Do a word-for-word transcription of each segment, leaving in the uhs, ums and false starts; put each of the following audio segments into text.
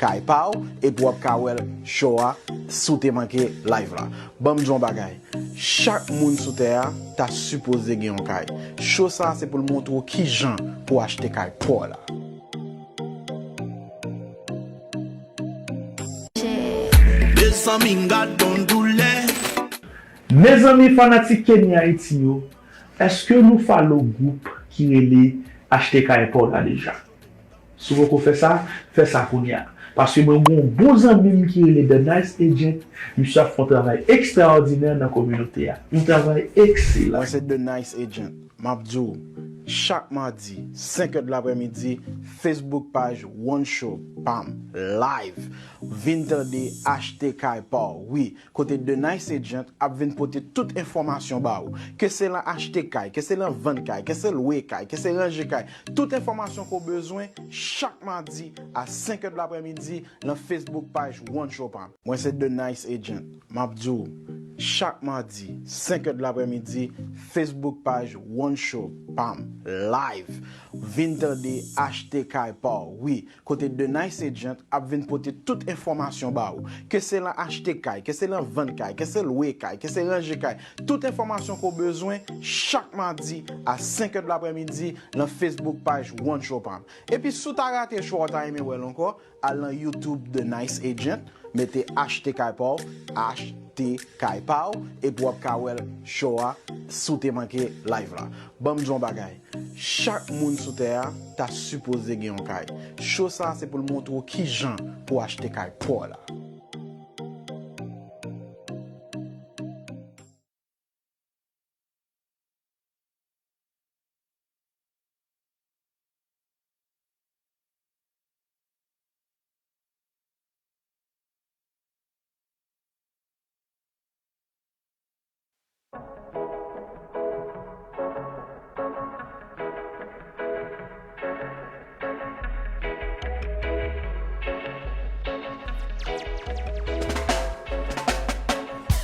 kay pa w, epi w ap ka wè l show a si w te manke live la. Ban m di w yon bagay, chak moun sou tè a ta sipoze gen yon kay. Show sa a se pou l montre w kijan pou w achte kay pa w la. Mezanmi, m gad yon doulè. Mezanmi fanatik Kenny Haiti yo, èske nou follow gwoup ki rele Achte Kay Pa W la deja? Si w poko fè sa, fè sa kounye a. Paske mwen gen yon bon zanmi m ki rele The Nice Agent, misye ap fè yon travay ekstraòdinè nan kominote a. Yon travay ekselan. Mwen se The Nice Agent. M ap di w, chak madi, senk è de laprèmidi, Facebook paj One Show pa m, live. Vin tande Achte Kay Pa W, wi, kote The Nice Agent ap vin pote tout enfòmasyon ba ou. Ke se lan achte kay, ke se lan vann kay, ke se lwe kay, ke se ranje kay, tout enfòmasyon ke w bezwen, chak madi a senk è de laprèmidi, lan Facebook paj One Show pa m. Mwen se The Nice Agent. M ap di w, chak madi, senk è de laprèmidi, Facebook paj One Show pa m, live. Vin tande Achte Kay Pa W, wi, kote The Nice Agent ap vin pote tout enfòmasyon ba ou. Ke se lan achte kay, ke se lan vann kay, ke se lwe kay, ke se ranje kay, tout enfòmasyon ke w bezwen, chak madi a senk è de laprèmidi, lan Facebook paj One Show pa m. Epi si w ta rate show a, w ta renmen wè l ankò, al nan YouTube The Nice Agent, mete Achte Kay Pa W, Achte Kay Pa W, epi w ap ka wè l show a si w te manke live la. Ban m di w yon bagay, chak moun sou tè a ta sipoze gen yon kay. Show sa a se pou l montre w kijan pou w achte kay pa w la.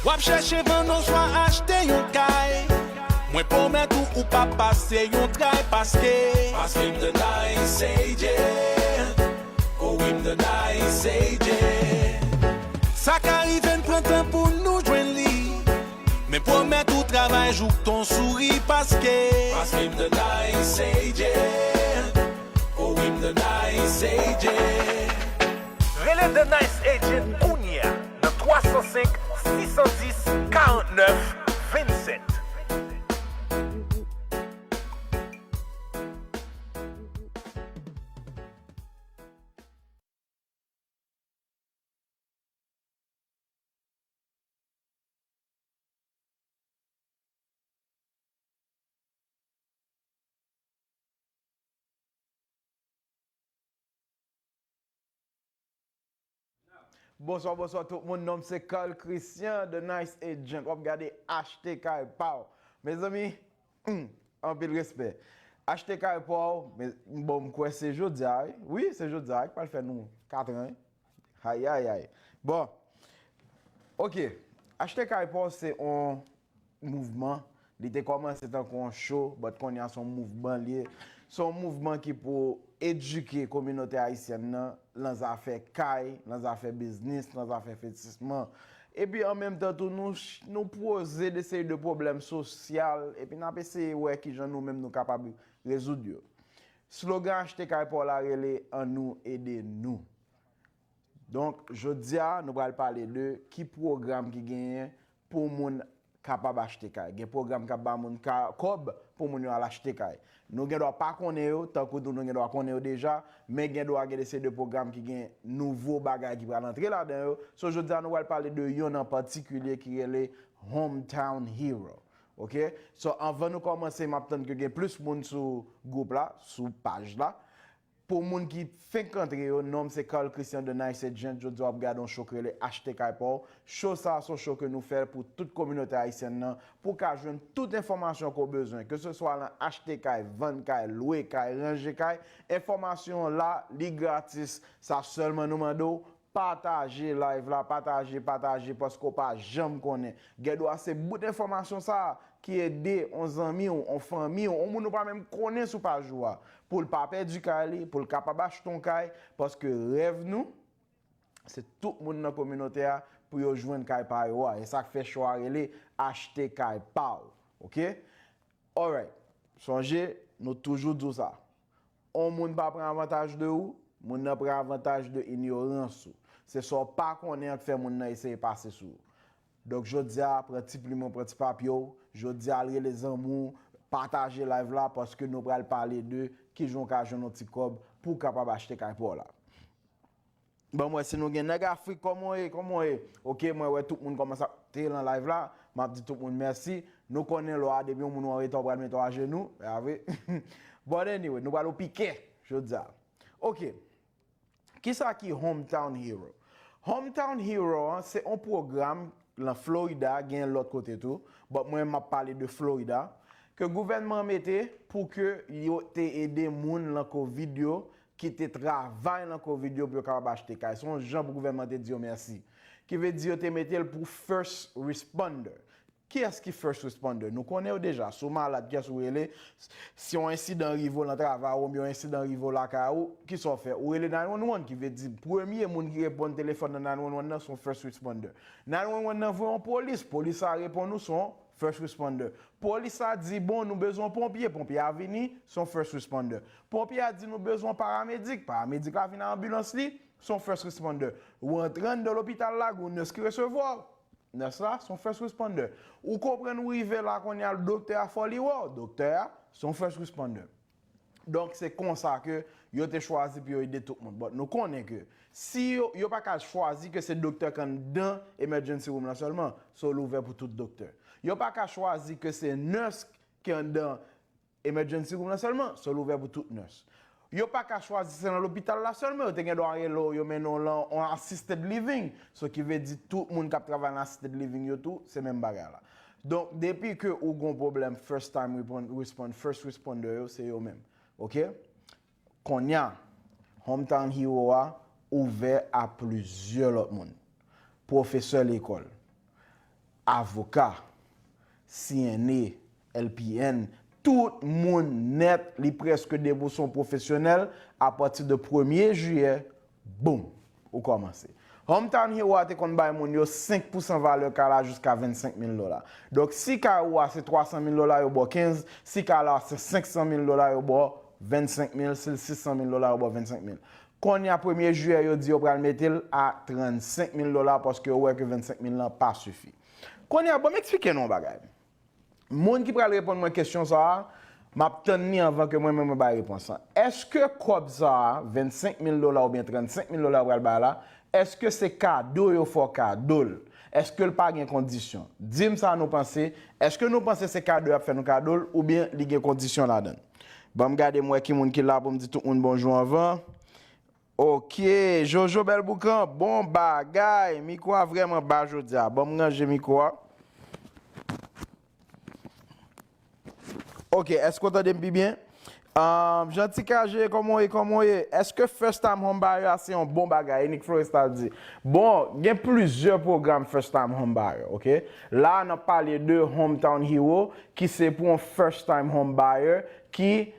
W ap chèche vann oswa achte yon kay. Mwen pwomèt ou, ou p ap pase yon tray paske. Paske m The Nice Agent. Oh wi, m The Nice Agent. Sa ka rive n pran tan pou nou jwenn li. Men pwomèt ou travay jouk ton souri paske. Paske m The Nice Agent. Oh wi, m The Nice Agent. Rele The Nice Agent kounye a nan twa san senk, sis san dis, karant nèf, vennsèt. Bonswa, bonswa tout moun. Non m se Carl Christian, The Nice Agent. W ap gade Achte Kay Pa W. Mezanmi, hmm, anpil respè. Achte Kay Pa W, men, bon, m kwè se jodi a, wi. Wi, se jodi a, ki pral fè nou kat an, wi. Ayayay. Bon, oke. Achte Kay Pa W se yon mouvman. Li te kòmanse tankou yon show, but kounye a se yon mouvman li ye. Se yon mouvman ki pou edike kominote ayisyèn nan, lan zafè kay, lan zafè biznis, lan zafè envestisman. Epi an menm tan tou, nou, nou poze de seri de pwoblèm sosyal, epi n ap eseye wè kijan nou menm nou kapab rezoud yo. Slogan Achte Kay Pa W la rele Annou ede nou. Donk, jodi a, nou pral pale de ki pwogram ki genyen pou moun kapab achte kay. Gen pwogram k ap ba moun ka, kòb pou moun yo al achte kay. Nou gen dwa pa konnen yo, tankou tou nou gen dwa konnen yo deja, men gen dwa gen de seri de pwogram ki gen nouvo bagay ki pral antre ladan yo. So, jodi a, nou pral pale de yonn an patikilye ki rele Hometown Hero. Oke? So, anvan nou kòmanse, m ap tann ke gen plis moun sou gwoup la, sou paj la. Pou moun ki fenk antre yo, non m se Carl Christian The Nice Agent. Jodi a w ap gade yon show ki rele Achte Kay Pa W. Show sa a se yon show ke nou fè pou tout kominote ayisyèn nan, pou w ka jwenn tout enfòmasyon ke w bezwen, ke se swa lan achte kay, vann kay, lwe kay, ranje kay. Enfòmasyon an la, li gratis. Sa sèlman nou mande w, pataje live la, pataje, pataje, paske w pa janm konnen. Gen dwa se bout enfòmasyon sa a ki ede yon zanmi w, yon fanmi w, yon moun ou pa menm konnen sou paj ou a, pou l pa pèdi kay li, pou l kapab achte yon kay, paske rèv nou, se tout moun nan kominote a pou yo jwenn kay pa yo a. E sa k fè show a rele Achte Kay Pa W. Oke? Alright. Sonje, nou toujou di w sa. On moun pa pran avantaj de ou, moun nan pran avantaj de inyorans ou. Se sa w pa konnen an k fè moun nan eseye pase sou ou. Donk, jodi a, pran ti plim ou, pran ti papye w. Jodi a, al rele zanmi w, pataje live la, paske nou pral pale de kijan w ka jwenn yon ti kòb pou w kapab achte kay pa w la. Ban m wè si nou gen nèg Afrik, kòman w ye, kòman w ye? Oke, mwen wè tout moun kòmanse ap te lan live la. M ap di tout moun mèsi. Nou konnen lò a, depi yon moun ou anreta, ou pral mete w ajenou. A vre? But anyway, nou pral o pike jodi a. Oke. Kisa ki Hometown Hero? Hometown Hero an, se yon pwogram lan Florida, gen lòt kote tou, but mwen m ap pale de Florida, ke gouvènman an mete pou ke yo te ede moun lan kovid yo, ki te travay lan kovid yo pou yo kapab achte kay. Se yon jan pou gouvènman te di yo mèsi. Ki vle di yo te mete l pou first responder. Kiyès ki first responder? Nou konnen yo deja. Si w malad, kiyès ou rele? Si yon ensidan rive w lan travay ou, oubyen yon ensidan rive w lakay ou, kisa w fè? Ou rele nine one one, ki vle di premye moun ki reponn telefòn nan nine one one nan se yon first responder. Nine one one nan voye yon polis, polis sa reponn ou, se yon first responder. Polis sa di, bon, nou bezwen ponpye, ponpye a vini, se yon first responder. Ponpye a di, nou bezwen paramedik, paramedik la vin ak anbilans li, se yon first responder. Ou antre anndan lopital la, gen yon nès ki resevwa w. Nès la, se yon first responder. Ou konprann ou rive la kounye a, doktè a fò li wè w. Doktè a, se yon first responder. Donk, se konsa ke yo te chwazi pou yo ede tout moun. But nou konnen ke si yo, yo pa ka chwazi ke se doktè k anndan emergency room lan sèlman, so l ouvè pou tout doktè. Yo pa ka chwazi ke se nès ki anndan emergency room lan sèlman, so l ouvè pou tout nès. Yo pa ka chwazi se nan lopital la sèlman, yo te gen dwa rele w, yo mennen w lan on assisted living, so ki vle di tout moun k ap travay nan assisted living yo tou, se menm bagay la. Donk, depi ke ou gon pwoblèm, first time respon-, respon-, first responder yo, se yo menm. Oke? Kounye a, Hometown Hero a ouvè a plizyè lòt moun. Pwofesè lekòl, avoka, C N A, L P N, tout moun nèt, li prèske debouche yon pwofesyonèl. Apati de premye jiyè, boum, ou kòmanse. Hometown Hero a te konn bay moun yo senk pousan valè kay la jiska vennsenk mil dola. Donk, si kay ou a se twa san mil dola, yo ba w kenz, si kay la se senk san mil dola, yo ba w vennsenk mil, si l sis san mil dola, yo ba w vennsenk mil. Kounye a, premye jiyè, yo di yo pral mete l a trannsenk mil dola paske yo wè ke vennsenk mil lan pa sifi. Kounye a, ban m eksplike nou yon bagay. Moun ki pral reponn mwen kesyon sa a, m ap tann li anvan ke mwen menm mwen bay repons lan. Èske kòb sa a, vennsenk mil dola oubyen trannsenk mil dola yo pral bay la, èske se kado yo fè w kado l? Èske l pa gen kondisyon? Di m sa nou panse. Èske nou panse se kado y ap fè nou kado l oubyen li gen kondisyon ladan l? Ban m gade m wè ki moun ki la pou m di tout moun bonjou anvan. Oke, Jojo Bèlboukan, bon bagay. Mikwo a vrèman ba jodi a. Ban m ranje mikwo a. Oke, èske w tande m pi byen? Ahn, Jean Ti K G, kòman w ye, kòman w ye? Èske first time home buyer a se yon bon bagay? Enik Florestal di. Bon, gen plizyè pwogram first time home buyer, oke? La, n ap pale de Hometown Hero, ki se pou yon first time home buyer ki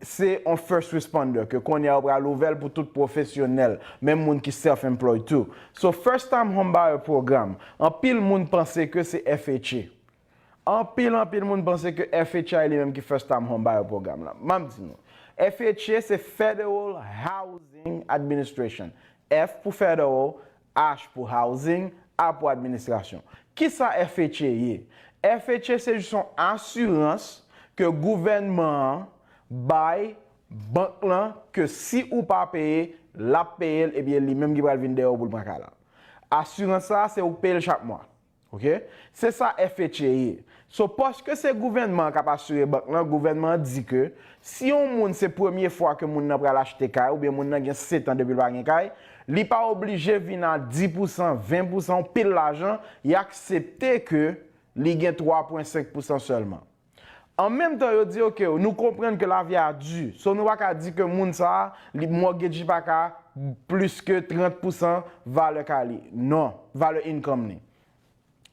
se yon first responder, ke kounye a yo pral ouvè l pou tout pwofesyonèl, menm moun ki self-employed tou. So, first time home buyer program, anpil moun panse ke se F H A. Anpil, anpil moun panse ke F H A li menm ki first time home buyer program lan. M ap di nou, F H A se Federal Housing Administration. F pou federal, H pou housing, A pou administrasyon. Kisa F H A ye? F H A se jis yon asirans ke gouvènman an bay bank lan ke si ou pa peye, l ap peye l, ebyen li menm ki pral vin dèyè w pou l pran kay la. Asirans sa a, se ou k peye l chak mwa. Oke? Se sa F H A ye. So, paske se gouvènman an k ap asire bank lan, gouvènman an di ke si yon moun se premye fwa ke moun nan pral achte kay, oubyen moun nan gen sèt an depi l pa gen kay, li pa oblije vin a dis pousan, ven pousan, yon pil lajan, y aksepte ke li gen twa pwen senk pousan sèlman. An menm tan, yo di, oke, nou konprann ke lavi a di, so nou pa ka di ke moun sa a, li mortgage li pa ka plis ke trant pousan valè kay li. Non, valè income li.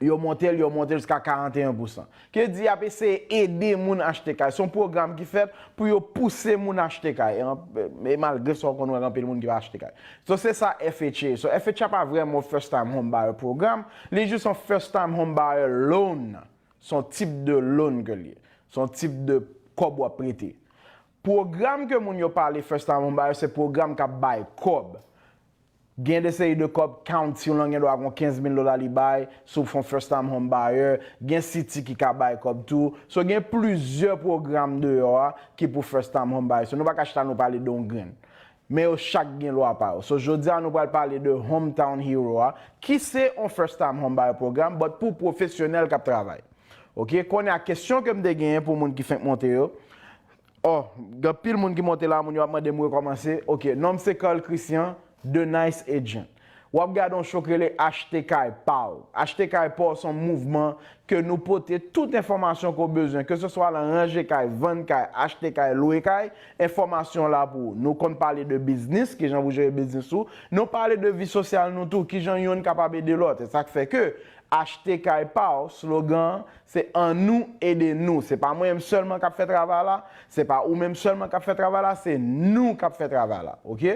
Yo monte l, yo monte l jiska karanteyen pousan. Ki di y ap eseye ede moun achte kay. Se yon pwogram ki fèt pou yo pouse moun achte kay. E, e malgre sa, w konn wè gen anpil moun ki pa achte kay. So, se sa F H A. So, F H A pa vrèman yon first time home buyer program. Li jis yon first time home buyer loan. Se yon tip de loan ke l ye. Se yon tip de kòb w ap prete. Pwogram ke moun yo pale first time home buyer, se pwogram k ap bay kòb. Gen de seri de kòb county lan gen dwa gon kenz mil dola li bay, si w fè yon first time home buyer, gen city ki ka bay kòb tou. So, gen plizyè pwogram deyò a ki pou first time home buyer. So, nou pa ka chita nou pale de yon grenn. Men yo chak gen lwa pa yo. So, jodi a nou pral pale de Hometown Hero a, ki se yon first time home buyer program, but pou pwofesyonèl k ap travay. Ok, kounye a kesyon ke m te genyen pou moun ki fenk monte yo. Oh, gen pil moun ki monte la, moun yo ap mande m rekòmanse. Ok, non m se Carl Christian, The Nice Agent. W ap gade yon show ki rele Achte Kay Pa w. Achte Kay Pa w se yon mouvman ke nou pote tout enfòmasyon ke w bezwen, ke se swa nan ranje kay, vann kay, achte kay, lwe kay, enfòmasyon la pou ou. Nou konn pale de biznis, kijan pou jere biznis ou. Nou pale de vi sosyal nou tou, kijan youn kapab ede lòt. E sa k fè ke Achte Kay Pa w, slogan an, se Annou ede nou. Se pa mwen menm sèlman k ap fè travay la, se pa ou menm sèlman k ap fè travay la, se nou k ap fè travay la, ok?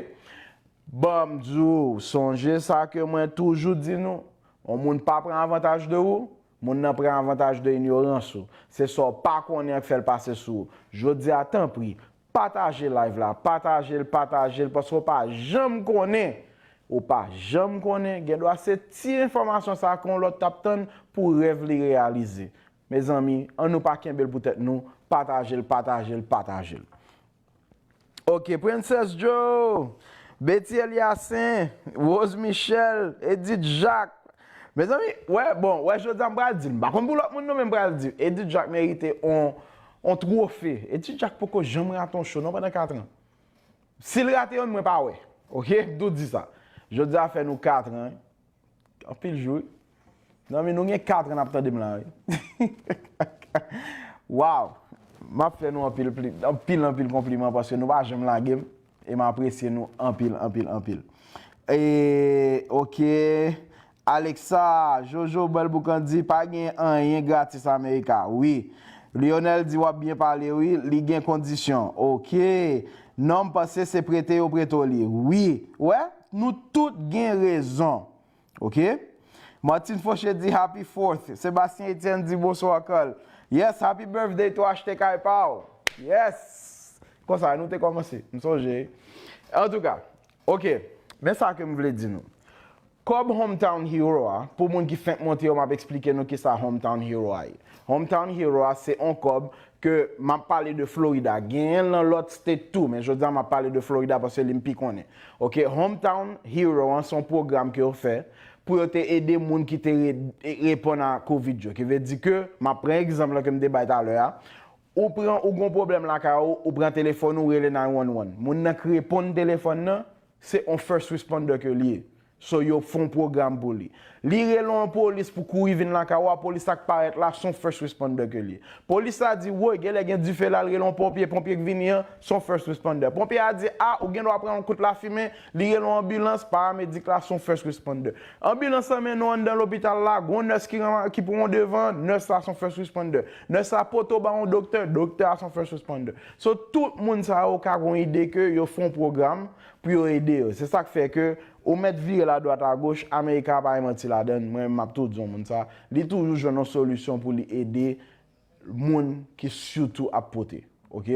Ban m di w, sonje sa ke mwen toujou di nou, yon moun pa pran avantaj de ou, moun nan pran avantaj de inyorans ou. Se sa w pa konnen an k fè l pase sou ou. Jodi a, tanpri, pataje live la, pataje l, pataje l, paske w pa janm konnen, ou pa janm konnen, gen dwa se ti enfòmasyon sa a ke yon lòt t ap tann pou rèv li reyalize. Mezanmi, ann nou pa kenbe l pou tèt nou, pataje l, pataje l, pataje l. Ok, Princess Joe, Betty Eliassaint, Rose Michel, Edith Jacques. Mezanmi, wè, bon, wè, jodi a m pral di l. M pa konn pou lòt moun non, men m pral di l. Edith Jacques merite on, on twofe. Edith Jacques poko janm rate on show non pandan kat an. Si l rate youn, mwen pa wè. Ok, m tou di sa. Jodi a fè nou kat an. Anpil jou, wi. Zanmi, nou gen kat an n ap tande m la, wi. Waw! M ap fè nou anpil, pli- anpil, anpil konpliman paske nou pa janm lage m. E m apresye nou anpil, anpil, anpil. E, ok. Alexa, Jojo Bèl Boukan di, pa gen anyen gratis Amerika. Wi. Lionel di, w ap byen pale, wi. Li gen kondisyon. Ok. Non, m panse se prete yo prete w li. Wi. Wè, nou tout gen rezon. Ok? Martine Fauché di happy fourth. Sébastien Etienne di bonsoir Carl. Yes, happy birthday to Achte Kay Pa w. Yes! Konsa nou te kòmanse. M sonje. Antouka, ok. Men sa ke m vle di nou. Kòb Hometown Hero a, pou moun ki fenk monte yo, m ap eksplike nou kisa Hometown Hero a ye. Hometown Hero a se on kòb ke m ap pale de Florida. Genyen l nan lòt state tou, men jodi a m ap pale de Florida paske li m pi konnen. Ok, Hometown Hero an se yon pwogram ke yo fè pou yo te ede moun ki te re- reponn a covid yo. Ki vle di ke, m ap pran egzanp lan ke m te bay talè a, ou pran, ou gon pwoblèm lakay ou, ou pran telefòn ou rele nine one one. Moun nan k reponn telefòn nan, se on first responder ke li ye. So yo fè on pwogram pou li. Li rele yon polis pou kouri vin lakay ou a, polis la k parèt la, se on first responder ke li ye. Polis la di, woy, genlè gen dife la, l rele yon ponpye, ponpye k vini an, se on first responder. Ponpye a di, a, ou gen dwa pran yon kout lafimen, li rele yon anbilans, paramedik la, se on first responder. Anbilans lan mennen w anndan lopital la, gon nès ki, ki pran w devan, nès la se on first responder. Nès la pote w ba yon doktè, doktè a se on first responder. So, tout moun sa yo ka gon ide ke yo fè on pwogram pou yo ede yo. Se sa k fè ke ou mèt vire l adwat agoch, Amerika pa gen manti ladan l, mwen menm m ap tou di yon moun sa, li toujou jwenn yon solisyon pou li ede moun ki sitou ap pote. Ok?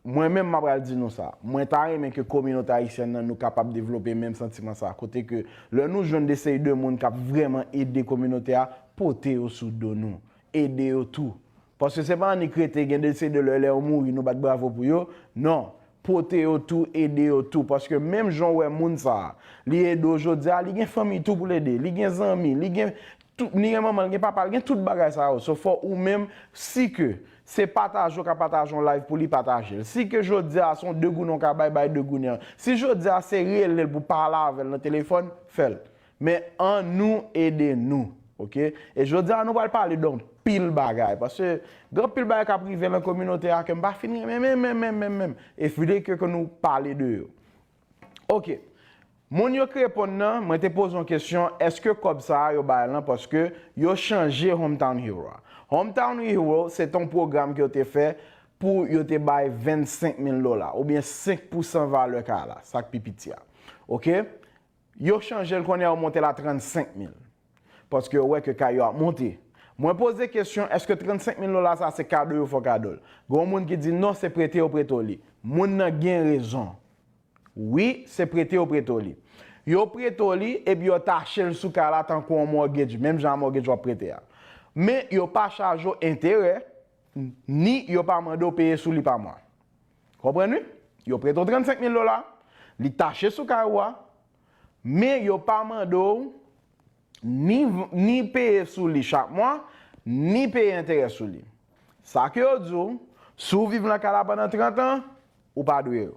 Mwen menm m ap pral di nou sa, mwen ta renmen ke kominote ayisyèn nan nou kapab devlope menm santiman sa, kote ke lè nou jwenn de seri de moun k ap vrèman ede kominote a, pote yo sou do nou, ede yo tou. Paske se pa annik rete, gen de seri de lè, lè yo mouri, nou bat bravo pou yo. Non, pote yo tou, ede yo tou. Paske menm jan w wè moun sa a, li ede w jodi a, li gen fanmi tou pou l ede, li gen zanmi, li gen tout, li gen manman l, gen papa l, gen tout bagay sa yo. So fò ou menm, si ke se pataje w ka pataje yon live pou li, pataje l. Si ke jodi a se yon de gounen w ka bay, bay de gounen an. Si jodi a se rele l pou pale avè l nan telefòn, fè l. Men ann nou ede nou. Ok? E jodi a nou pral pale de yon pil bagay. Paske gen anpil bagay k ap rive nan kominote a ke m pa fin renmen menm, menm, menm, menm, menm. E vle ke, ke nou pale de yo. Ok. Moun yo k reponn nan, mwen te poze yon kesyon, èske kòb sa a yo bay lan paske yo chanje Hometown Hero a? Hometown Hero, se te yon pwogram ke yo te fè pou yo te bay vennsenk mil dola, oubyen senk pousan valè kay la, sa k pi piti a. Oke? Yo chanje l kounye a, yo monte l a trannsenk mil. Paske yo wè ke kay yo ap monte. Mwen poze kesyon, èske trannsenk mil dola sa se kado yo fè w kado l? Gen yon moun ki di non, se prete yo prete w li. Moun nan gen rezon. Wi, se prete yo prete w li. Yo prete w li, epi yo tache l sou kay la tankou yon mortgage, menm jan a mortgage w ap prete a. Men yo pa chaje w enterè, ni yo pa mande w peye sou li pa mwa. Konprann wi? Yo prete w trannsenk mil dola, li tache sou kay ou a, men yo pa mande w ni, ni peye sou li chak mwa, ni peye enterè sou li. Sa ke yo di w, si w viv nan kay la pandan trant an, ou pa dwe yo.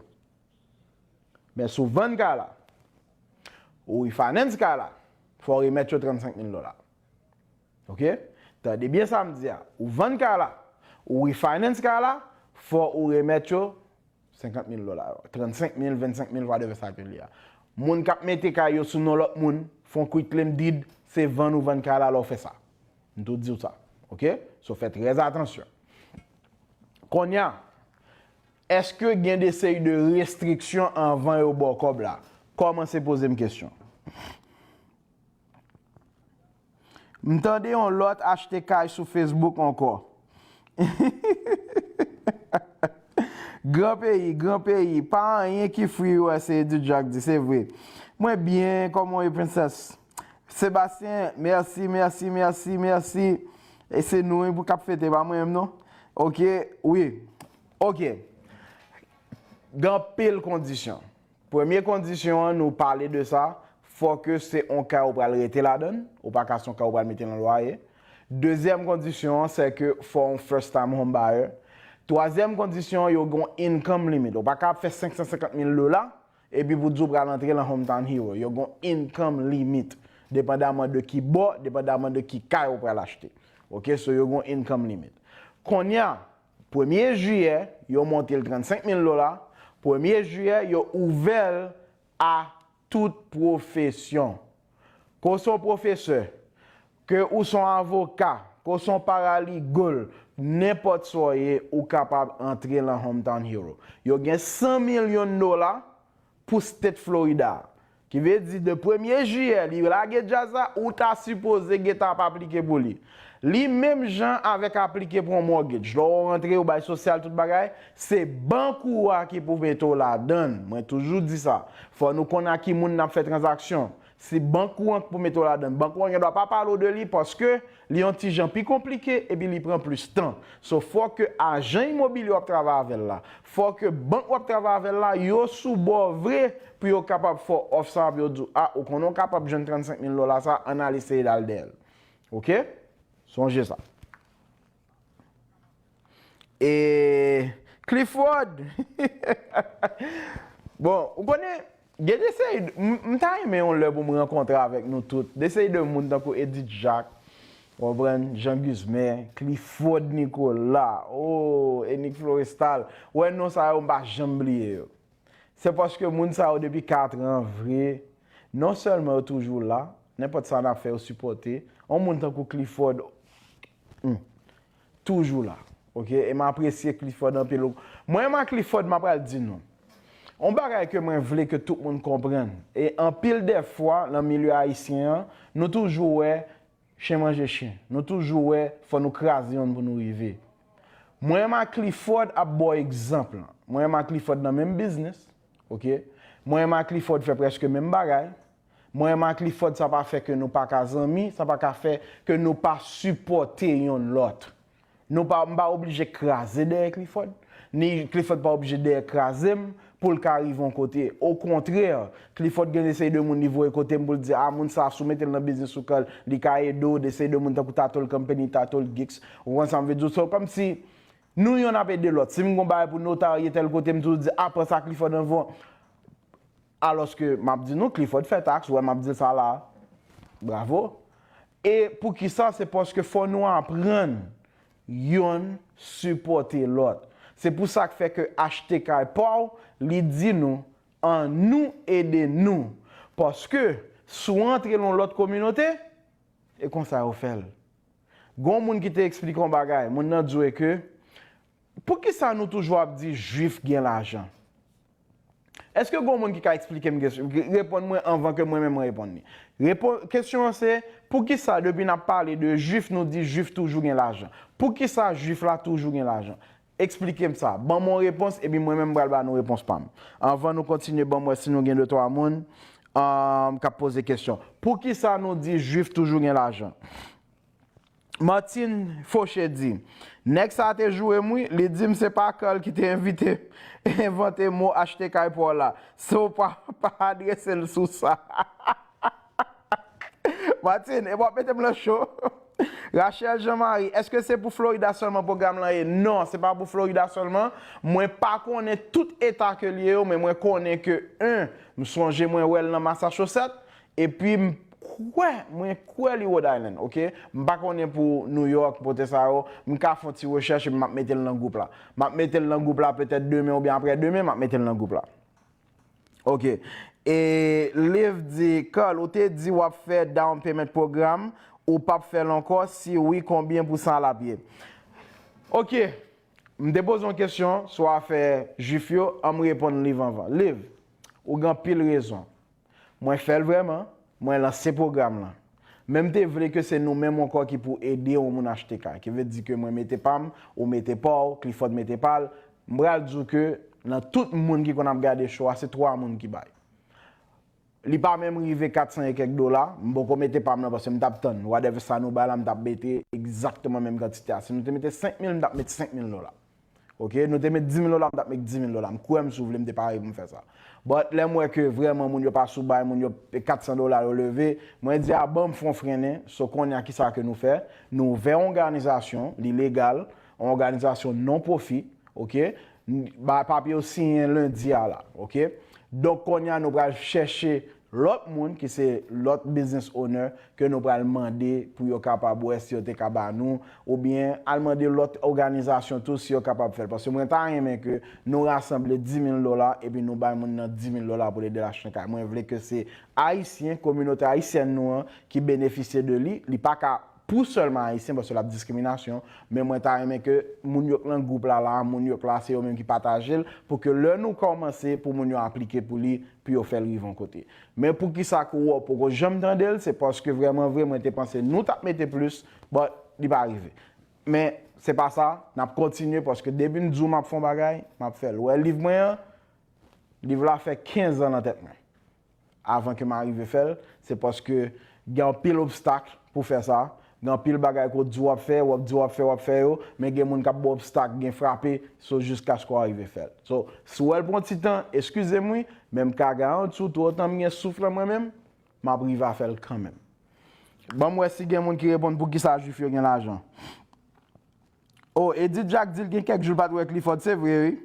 Men si w vann kay la, ou refinance kay la, fò w remèt yo trannsenk mil dola. Oke? Tande byen sa m di a. Ou vann kay la, ou refinance kay la, fò ou remèt yo senkant mil dola yo. Trannsenk mil, vennsenk mil, whatever sa ke li a. Moun k ap mete kay yo sou non lòt moun, fè yon quitclaim deed, se vann ou vann kay la lè w fè sa. M tou di w sa. Oke? So fè trè atansyon. Kounye a, èske gen de seri de restriksyon anvan yo ba w kòb la? Kòmanse poze m kesyon. M tande yon lòt achte kay sou Facebook ankò. Gran peyi, gran peyi, pa anyen ki free, wè, se Eddy Jack di, se vre. Mwen byen, kòman w ye, Princess? Sebastien, mèsi, mèsi, mèsi, mèsi. E se nou wi pou k ap fete, pa mwen menm non. Oke, wi. Oke. Gen anpil kondisyon. Premye kondisyon an, nou pale de sa, fò ke se on kay ou pral rete ladan l, ou pa ka se on kay ou pral mete nan lwaye. Dezyèm kondisyon an, se ke fò on first time home buyer. Twazyèm kondisyon an, yo gon income limit. Ou pa ka ap fè senk san senkant mil dola, epi pou di w pral antre lan Hometown Hero. Yo gon income limit, depandaman de ki bò, depandaman de ki kay ou pral achte. Oke, so yo gon income limit. Kounye a, premye jiyè, yo monte l trannsenk mil dola. Premye jiyè, yo ouvè l a tout pwofesyon. Ke w se yon pwofesè, ke ou se yon avoka, ke w se yon paralegal, nenpòt sa w ye, ou kapab antre lan Hometown Hero. Yo gen san milyon dola pou State Florida. Ki vle di, de premye jiyè, li lage djaz la, ou ta sipoze gentan ap aplike pou li. Li menm jan avèk aplike pou yon mortgage. Lè w rantre, yo bay sosyal, tout bagay, se bank ou a ki pou mete w ladan l. Mwen toujou di sa. Fò nou konn a ki moun n ap fè tranzaksyon. Se bank ou an ki pou mete w ladan l. Bank ou an gen dwa pa pale w de li paske li yon ti jan pi konplike epi li pran plis tan. So, fò ke ajan imobilye w ap travay avè l la, fò ke bank w ap travay avè l la, yo sou bò vre pou yo kapab fè w òf sa, pou yo di w, a, ou konnen w kapab jwenn trannsenk mil dola sa, ann al eseye l al dèyè l. Oke? Sonje sa. E Clifford! Bon, ou konnen, gen de seri, m, m ta renmen yon lè pou m rankontre avèk nou tout. De seri de moun tankou Edith Jacques, w konprann, Jean Guzmè, Clifford Nicolas, oh, Enik Florestal. Ou wè non sa yo, m pa janm bliye yo. Se paske moun sa yo depi kat an vre, non sèlman yo toujou la, nenpòt sa n ap fè yo sipòte. Yon moun tankou Clifford, hmm, toujou la. Oke? E m apresye Clifford anpil. Mwen menm ak Clifford, m ap pral di nou. Yon bagay ke mwen vle ke tout moun konprann. E anpil dè fwa, nan milye ayisyen an, nou toujou wè chen manje chen. Nou toujou wè, fò nou kraze yonn pou nou rive. Mwen menm ak Clifford ap ba w egzanp lan. Mwen menm ak Clifford nan menm biznis. Oke? Mwen menm ak Clifford fè prèske menm bagay. Mwen menm ak Clifford, sa pa fè ke nou pa ka zanmi, sa pa ka fè ke nou pa sipòte yonn lòt. Nou pa, m pa oblije kraze dèyè Clifford, ni Clifford pa oblije dèyè kraze m pou l ka rive yon kote. Okontrè, Clifford gen de seri de moun li voye kote m pou l di, a, moun sa, si w mete l nan biznis ou kal, li ka ede w, de seri de moun tankou Tatol Company, Tatol Geeks, ou konprann sa m vle di w? So, kòmsi nou yonn ap ede lòt. Si m gon bagay pou notarye tèl kote, m toujou di, a, pran sa Clifford anvan w. Alòske m ap di nou, Clifford fè taks, ou wè m ap di l sa la. Bravo. E poukisa? Se paske fò nou aprann yonn sipòte lòt. Se pou sa k fè ke Achte Kay Pa W, li di nou, annou ede nou. Paske, si w antre nan yon lòt kominote, e konsa yo fè l. Gon moun ki te eksplike yon bagay, moun nan di w ke, poukisa nou toujou ap di Jwif gen lajan? Èske gon moun ki ka eksplike m kesyon, reponn mwen anvan ke mwen menm mwen reponn li? Repo- kesyon an se, poukisa depi n ap pale de Jwif, nou di Jwif toujou gen lajan? Poukisa Jwif la toujou gen lajan? Eksplike m sa. Ban m yon repons, epi mwen menm m pral ba nou repons pa m. Anvan nou kontinye, ban m wè si nou gen de twa moun um, k ap poze kesyon. Poukisa nou di Jwif toujou gen lajan? Martine Fauché di, nèg sa a te joure m wi, li di m se pa Carl ki te envite, envante mo achte kay pa w la. So pa, pa adrese l sou sa. Martine, e w ap mete m nan cho. Rachel Jean Marie, èske se pou Florida sèlman pwogram lan ye? Non, se pa pou Florida sèlman. Mwen pa konnen tout eta ke l ye yo, men mwen konnen ke, en, m sonje mwen wè l nan Massachusetts, epi m kwè, mwen kwè li Rhode Island, oke? M pa konnen pou New York, kote sa yo, m ka fè yon ti rechèch epi m ap mete l nan gwoup la. M ap mete l nan gwoup la petèt demen oubyen aprè demen, m ap mete l nan gwoup la. Ok. E Liv di, Carl, ou te di w ap fè down payment program, ou p ap fè l ankò? Si wi, konbyen pousan l ap ye? Ok. M te poze yon kesyon sou afè Jwif yo, an m reponn Liv anvan. Liv, ou gen anpil rezon. Mwen fè l vrèman, mwen lanse pwogram lan. Men m te vle ke se nou menm ankò ki pou ede yon moun achte kay. Ki vle di ke mwen mete pa m, ou mete pa w, Clifford mete pa l. M pral di w ke nan tout moun ki konn ap gade show a, se twa moun ki bay. Li pa menm rive kat san e kèk dola, m poko mete pa m nan paske m t ap tann. Whatever sa nou bay la, m t ap mete egzakteman menm kantite a. Si nou te mete senk mil, m t ap mete senk mil dola. Ok, nou te met di mil dola, m t ap met di mil dola. M kwè m si w vle, m te pare pou m fè sa. But lè m wè ke vrèman moun yo pa sou bay, moun yo kat san dola yo leve, mwen di a ban m fè yon frennen, so kounye a kisa ke nou fè? Nou ouvè yon òganizasyon, li legal, yon òganizasyon non pwofi, ok? N- ba- papye yo siyen lendi a la, ok? Donk kounye a nou pral chèche lòt moun ki se lòt business owner ke nou pral mande pou yo kapab wè si yo te ka ba nou, oubyen al mande lòt òganizasyon tou si yo kapab fè l. Paske mwen ta renmen ke nou rasanble di mil dola epi nou bay moun nan di mil dola pou l ede l achte yon kay. Mwen vle ke se Ayisyen, kominote ayisyèn nou an ki benefisye de li. Li pa ka pou sèlman Ayisyen paske l ap diskriminasyon, men mwen ta renmen ke moun yo k nan gwoup la la, moun yo k la se yo menm ki pataje l, pou ke lè nou kòmanse, pou moun yo aplike pou li, pou yo fè l rive yon kote. Men poukisa ke w wè w poko janm tande l, se paske vrèman vre, mwen te panse nou t ap mete plis, but li pa rive. Men se pa sa, n ap kontinye paske depi m di w m ap fè yon bagay, m ap fè l. Ou wè liv mwen an, liv la fè kenz an nan tèt mwen. Avan ke m arive fè l, se paske gen anpil obstak pou fè sa. Gen anpil bagay ke w di w ap fè, w ap di w ap fè, w ap fè yo, men gen moun k ap ba w obstak, gen frape, so jiskaske w arive fè l. So, si w wè l pran ti tan, eskize m wi, men m ka garanti w, tou otan m gen souf lan mwen menm, m ap rive a fè l kanmenm. Ban m wè si gen moun ki reponn poukisa Jwif yo gen lajan. Oh, Edith Jacques di l gen kèk jou l pa t wè Clifford, se vre wi.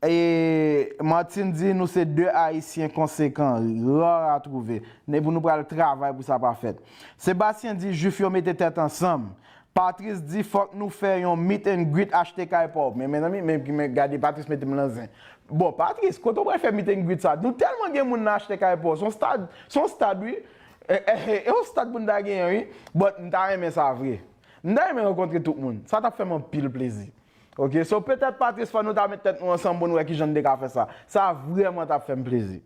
E Martine di nou se de Ayisyen konsekan, rare à trouver. Epi nou pral travay pou sa pa fèt. Sebastien di Jwif yo mete tèt ansanm. Patrice di fòk nou fè yon meet and greet achte kay pa w. Men mezanmi, men, men gade Patrice mete m nan zen. Bon, Patrice, kote w pral fè meet and greet sa? Nou tèlman gen moun nan achte kay pa w. Se yon stad, se yon stad wi. E, e, e, e yon stad pou n ta genyen wi. But m ta renmen sa vre. M ta renmen rankontre tout moun. Sa t ap fè m anpil plezi. Ok, so petèt Patrice fò nou ta met tèt nou ansanm pou n wè kijan n te ka fè sa. Sa vrèman t ap fè m plezi.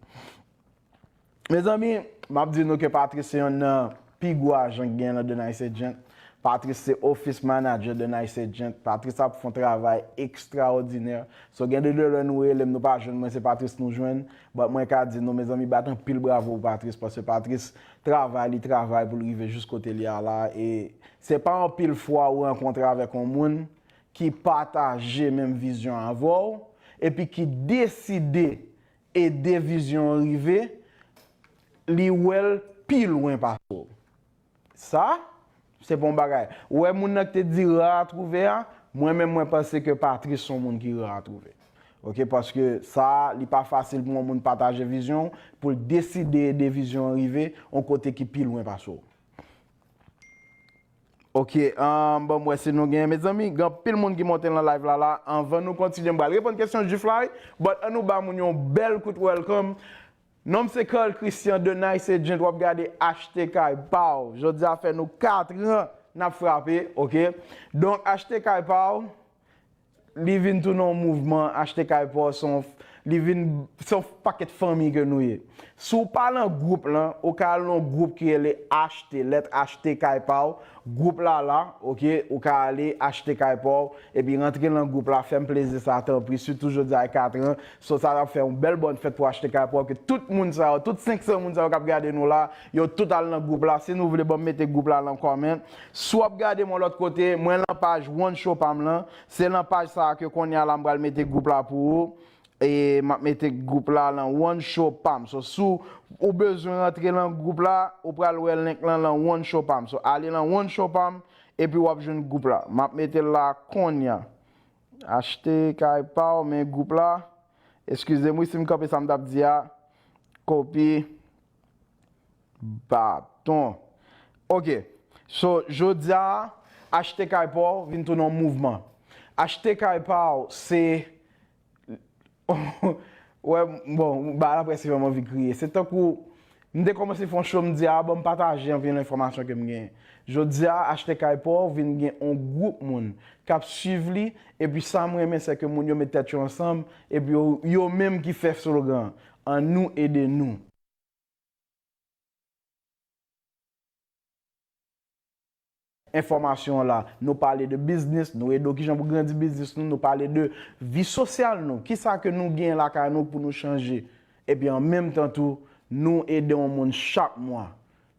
Mezanmi, m ap di nou ke Patrice se yonn nan pi gwo ajan ki genyen nan The Nice Agent. Patrice se office manager The Nice Agent. Patrice ap fè yon travay ekstraòdinè. So gen de, de lè nou rele m, nou pa jwenn mwen, se Patrice nou jwenn. But mwen ka di nou, mezanmi, bat anpil bravo pou Patrice, paske Patrice travay, li travay pou l rive jis kote l ye a la. E se pa anpil fwa ou rankontre avèk yon moun ki pataje menm vizyon avè w, epi ki deside ede vizyon an rive, li wè l pi lwen pase w. Sa, se pa yon bagay. Ou wè moun nan ki te di rare à trouver a, mwen menm mwen panse ke Patrice se yon moun ki rare à trouver. Ok, paske sa, li pa fasil pou yon moun pataje vizyon, pou l deside ede vizyon an rive yon kote ki pi lwen pase w. Ok, um, bon, m wè si nou gen, mezanmi, gen anpil moun ki monte nan live la la. Anvan nou kontinye, m pral reponn kesyon Jwif la, wi. But ann nou ba moun yon bèl kout welcome. Non m se Carl Christian, The Nice Agent, w ap gade Achte Kay Pa W. Jodi a fè nou kat an n ap frape, oke? Donk, Achte Kay Pa W, li vin tounen yon mouvman, Achte Kay Pa W, se yon, li vin, se yon pakèt fanmi ke nou ye. Si w pa nan gwoup lan, ou ka al nan yon gwoup ki rele Achte, lèt Achte Kay Pa W, gwoup la la, oke, ou ka ale Achte Kay Pa W, epi rantre nan gwoup la, fè m plezi sa, tanpri, sitou jodi a kat an, so sa ap fè yon bèl bòn fèt pou Achte Kay Pa W, ke tout moun sa yo, tout senk san moun sa yo k ap gade nou la, yo tout al nan gwoup la, si nou vle ban m mete gwoup la nan kòmant, si w ap gade m yon lòt kote, mwen lan paj One Show pa m lan, se lan paj sa a ke kounye a la m pral mete gwoup la pou ou. E m ap mete gwoup la lan One Show pa m. So, si w, ou bezwen rantre lan gwoup la, ou pral wè link lan lan One Show pa m. So, ale lan One Show pa m, epi w ap jwenn gwoup la. M ap mete l la kounye a. Achte Kay Pa W, men gwoup la. Eskize m wi si m kanpe sa m t ap di a. Kopi. Baton. Oke. So, jodi a, Achte Kay Pa W vin tounen yon mouvman. Achte Kay Pa W, se, wè, bon, bagay la prèske fè m anvi kriye. Se tankou, m te kòmanse fè yon show, m di, a, ban m pataje anpil enfòmasyon ke m genyen. Jodi a, Achte Kay Pa W vin gen yon gwoup moun k ap swiv li, epi sa m renmen, se ke moun yo met tèt yo ansanm, epi yo, yo menm ki fè slogan an, Annou ede nou. Enfòmasyon an la, nou pale de biznis, nou ede w kijan pou grandi biznis nou, nou pale de vi sosyal nou, kisa ke nou gen lakay nou pou nou chanje. Epi an menm tan tou, nou ede yon moun chak mwa.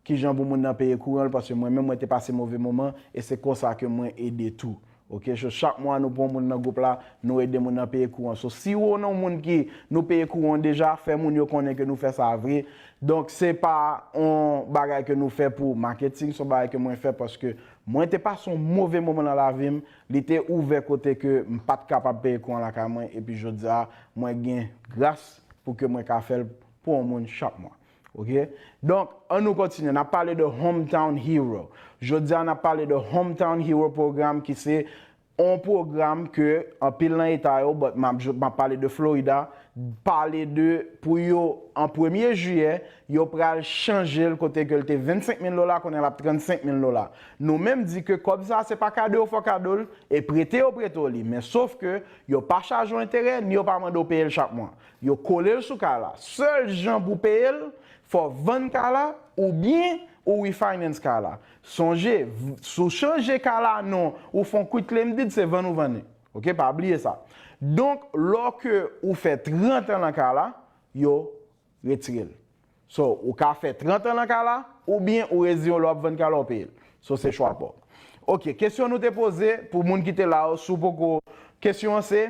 Kijan pou moun nan peye kouran l, paske mwen menm mwen te pase move moman, e se konsa ke mwen ede tou. Oke, so chak mwa nou pran moun nan gwoup la, nou ede moun nan peye kouran. So, si w nan moun ki nou peye kouran deja, fè moun yo konnen ke nou fè sa vre. Donk, se pa yon bagay ke nou fè pou maketing, se yon bagay ke mwen fè paske mwen te pase yon move moman nan lavi m, li te ouvè kote ke m pa t kapab peye kouran lakay mwen, epi jodi a, mwen gen gras pou ke mwen ka fè l pou yon moun chak mwa. Oke? Donk, ann nou kontinye. N ap pale de Hometown Hero. Jodi a, n ap pale de Hometown Hero Program ki se yon pwogram ke anpil nan eta yo, but m ap, m ap pale de Florida, pale de pou yo an premye jiyè, yo pral chanje l kote ke l te vennsenk mil dola, kounye a l ap trannsenk mil dola. Nou menm di ke kòb sa se pa kado yo fè w kado l, e prete yo prete w li. Men sof ke yo pa chaje w enterè, ni yo pa mande w peye l chak mwa. Yo kole l sou kay la. Sèl jan pou peye l, fò w vann kay la, oubyen ou refinance kay la. Sonje, v-, si w chanje kay la non, ou fè yon quit claim deed, se vann ou vann li. Oke, pa bliye sa. Donk, lòke ou fè trant an nan kay la, yo retire l. So, ou ka fè trant an nan kay la, oubyen ou reziyen w lè w ap vann kay la, ou peye l. So, se chwa pa w. Oke, kesyon nou te poze, pou moun ki te la yo, si w poko, kesyon an se,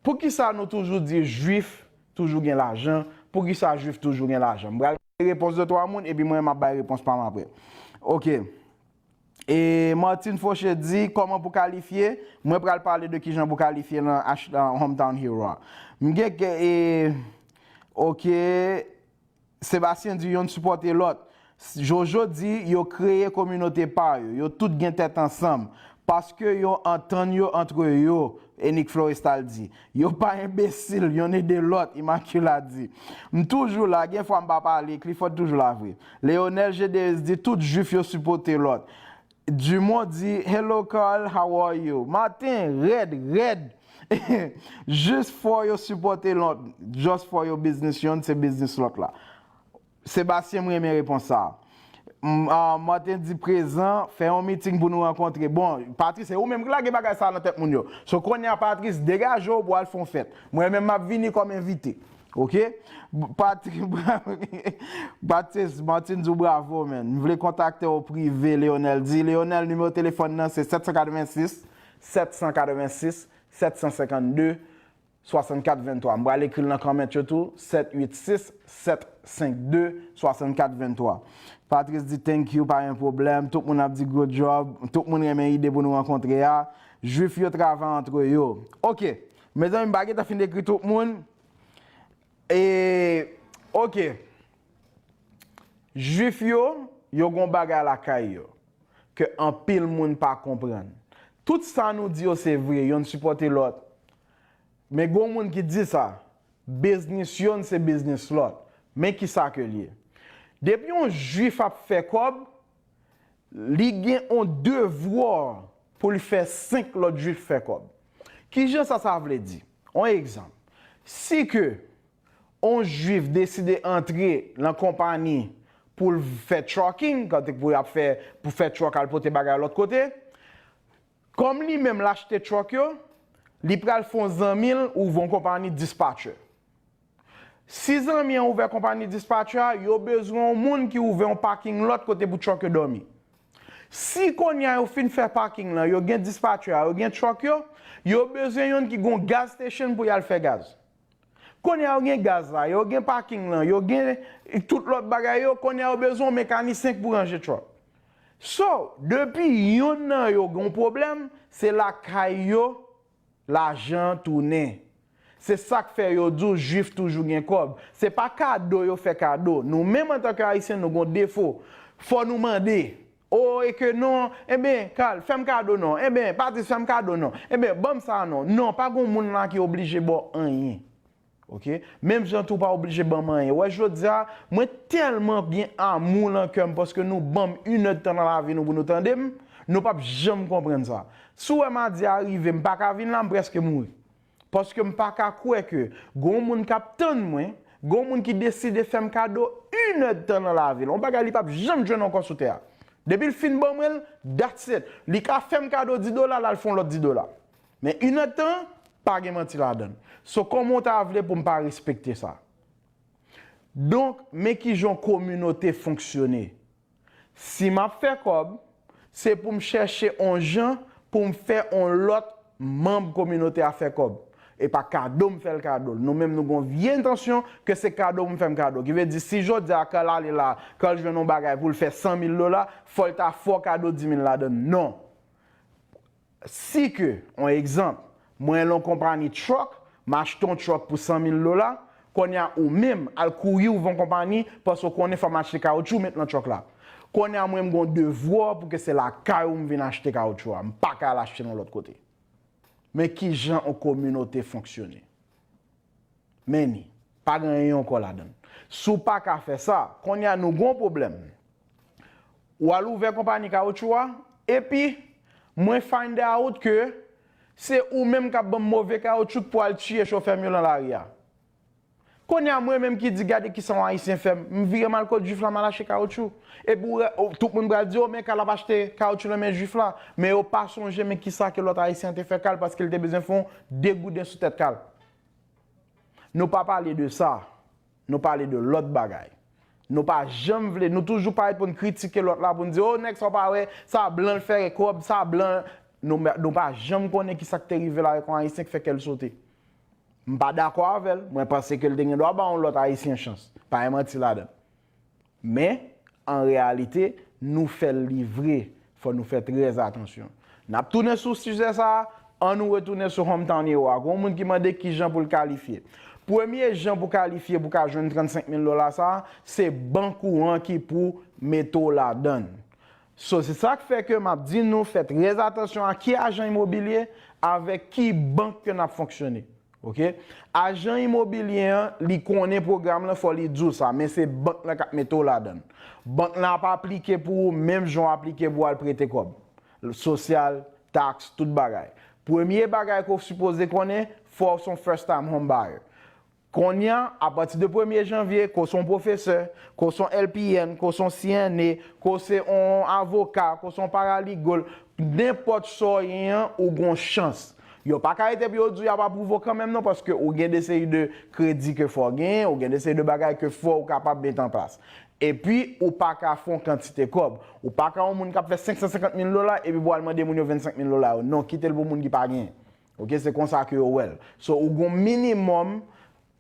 poukisa nou toujou di Jwif toujou gen lajan? Poukisa Jwif toujou gen lajan? M pral bay repons de twa moun, epi mwen, m ap bay repons pa m apre. Oke. E Martine Fauché di, kòman pou kalifye? Mwen pral pale de kijan pou kalifye nan, ach-, nan Hometown Hero a. M gen ke, e, oke, Sebastien di, yonn sipòte lòt. Jojo di, yo kreye kominote pa yo. Yo tout gen tèt ansanm. Paske yo antann yo antre yo, Enik Florestal di. Yo pa enbesil, yonn ede lòt, Immaculate di. M toujou la, gen fwa m pa pale, Clifford toujou la vre. Leonel G D S di, tout Jwif yo sipòte lòt. Dumont di, "Hello Carl, how are you?" Maten, rèd, rèd. Jis fò yo sipòte lòt. Just fò yo biznis yonn, se biznis lòt la. Sebastien, m renmen repons sa a. M, ah, Martin di, "Prezan, fè yon meeting pou nou rankontre." Bon, Patrice, se ou menm ki lage bagay sa a nan tèt moun yo. So, kounye a, Patrice, degaje w pou w al fè yon fèt. Mwen menm, m ap vini kòm envite. Oke? Patri-, Patrice, Martin di w bravo, man. M vle kontakte w prive, Leonel di. Leonel, nimewo telefòn nan se sèt san katrevensis, sèt san katrevensis, sèt san senkann de, swasannkat venntwa. M pral ekri l nan comment yo tou, sèt uit sis, sèt senk de, swasannkat venntwa. Patrice di, "Thank you, pa gen pwoblèm." Tout moun ap di, "Good job." Tout moun renmen ide pou nou rankontre a. Jwif yo travay antre yo. Oke. Mezanmi, m pa gentan fin ekri tout moun. E, oke. Jwif yo, yo gon bagay lakay yo ke anpil moun pa konprann. Tout sa nou di yo se vre, yonn sipòte lòt. Men gon moun ki di sa, biznis yonn se biznis lòt. Men ki sa ke l ye. Depi yon jwif ap fè kòb, li gen yon devwa pou l fè senk lòt jwif fè kòb. Ki jan sa, sa vle di? Yon egzanp. Si ke yon jwif deside antre nan konpani pou l fè trucking, kote pou y ap fè, pou fè truck al pote bagay lòt kote, kòm li menm l achte truck yo, li pral fè yon zanmi l ouvè yon konpani dispatcher. Si zanmi an ouvè konpani dispatcher a, yo bezwen yon moun ki ouvè yon parking lot kote pou truck yo dòmi. Si kounye a yo fin fè parking lan, yo gen dispatcher a, yo gen truck yo, yo bezwen youn ki gon gas station pou y al fè gaz. Kounye a yo gen gaz la, yo gen parking lan, yo gen tout lòt bagay yo, kounye a yo bezwen yon mekanisyen pou ranje truck. So, depi youn nan yo gen yon pwoblèm, se lakay yo lajan an tounen. Se sa k fè yo di w jwif toujou gen kòb. Se pa kado yo fè kado. Nou menm antanke Ayisyen, nou gon defo. Fò nou mande. O, e ke non, enben, Carl, fè m kado non. Enben, Patrice, fè m kado non. Enben, ban m sa non. Non, pa gon moun la ki oblije ba w anyen. Oke? Menm jan tou pa oblije ban m anyen. Wè, jodi a, mwen tèlman gen amou lan kè m paske nou ban m inèdtan nan lavi nou pou nou tande m, nou p ap janm konprann sa. Si w wè madi a rive, m pa ka vin la, m prèske mouri. Paske m pa ka kwè ke gon moun k ap tann mwen, gon moun ki deside fè m kado inèdtan nan lavi l. Yon bagay li p ap janm jwenn ankò sou tè a. Depi l fin ban mwen l, that's it. Li ka fè m kado dis dola, l al fè yon lòt dis dola. Men inèdtan, pa gen manti ladan l. So, kòman w ta vle pou m pa respekte sa? Donk, men kijan yon kominote fonksyone. Si m ap fè kòb, se pou m chèche yon jan pou m fè yon lòt manm kominote a fè kòb. E pa kado m fè l kado l. Nou menm nou gon vye entansyon ke se kado pou m fè m kado. Ki vle di, si jodi a Carl ale la, Carl jwenn yon bagay pou l fè san mil dola, fò l ta fè w kado dis mil ladan l. Non. Si ke, yon egzanp, mwen lan yon konpani truck, m achte yon truck pou san mil dola, kounye a ou menm al kouri ouvè yon konpani paske w konnen fò m achte kawotchou met nan truck la. Kounye a mwen m gon devwa pou ke se lakay ou m vin achte kawotchou a, m pa ka al achte l yon lòt kote. Men kijan yon kominote fonksyone. Men ni, pa gen anyen ankò ladan l. Si w pa ka fè sa, kounye a nou gon pwoblèm. W al ouvè konpani kawotchou a, epi mwen find out ke se ou menm k ap ban m move kawotchou pou al tiye chofè m yo lan lari a. Kounye a mwen menm ki di gade kisa yon Ayisyen fè m, m vire m al kot jwif la m al achte kawotchou. Epi w wè, o, tout moun pral di, o, men Carl ap achte kawotchou nan men jwif la. Men yo pa sonje men kisa ke lòt Ayisyen an te fè Carl paske l te bezwen fè yon degouden sou tèt Carl. Nou pa pale de sa. Nou pale de lòt bagay. Nou pa janm vle, nou toujou parèt pou n kritike lòt la, pou n di, o, nèg sa w pa wè, sa blan l fè kòb, sa blan. Nou, nou pa janm konnen kisa k te rive la avèk yon Ayisyen k fè kè l sote. M pa dakò avè l, mwen panse ke l te gen dwa ba yon lòt Ayisyen chans. Pa gen manti ladan l. Men, an reyalite, nou fè l livre. Fò nou fè trè atansyon. N ap tounen sou sijè sa a, ann nou retounen sou Hometown Hero a. Gon moun ki mande ki jan pou l kalifye. Premye jan pou kalifye pou ka jwenn trannsenk mil dola sa a, se bank ou an ki pou mete w ladan l. So, se sa k fè ke m ap di nou fè trè atansyon a ki ajan imobilye avèk ki bank ke n ap fonksyone. Oke? Ajan imobilye an, li konnen pwogram lan, fò li di w sa, men se bank lan k ap mete w ladan l. Bank lan ap aplike pou ou menm jan w aplike pou w al prete kòb. Sosyal, taks, tout bagay. Premye bagay ke w sipoze konnen, fò w se yon first time home buyer. Kounye a, apati de premye janvye, ke w se yon pwofesè, ke w se yon L P N, ke w se yon C N A, ke w se yon avoka, ke w se yon paralegal, nenpòt sa w ye an, ou gon chans. Yo pa ka rete pou yo di w y ap apwouve w kanmenm non, paske ou gen de seri de kredi ke fò w genyen, ou gen de seri de bagay ke fò w kapab mete an plas. Epi, ou pa ka fè yon kantite kòb. Ou pa ka yon moun k ap fè senk san senkant mil dola, epi pou w al mande moun yo vennsenk mil dola yo. Non, kite l pou moun ki pa genyen. Oke, se konsa ke yo wè l. So, ou gon minimòm,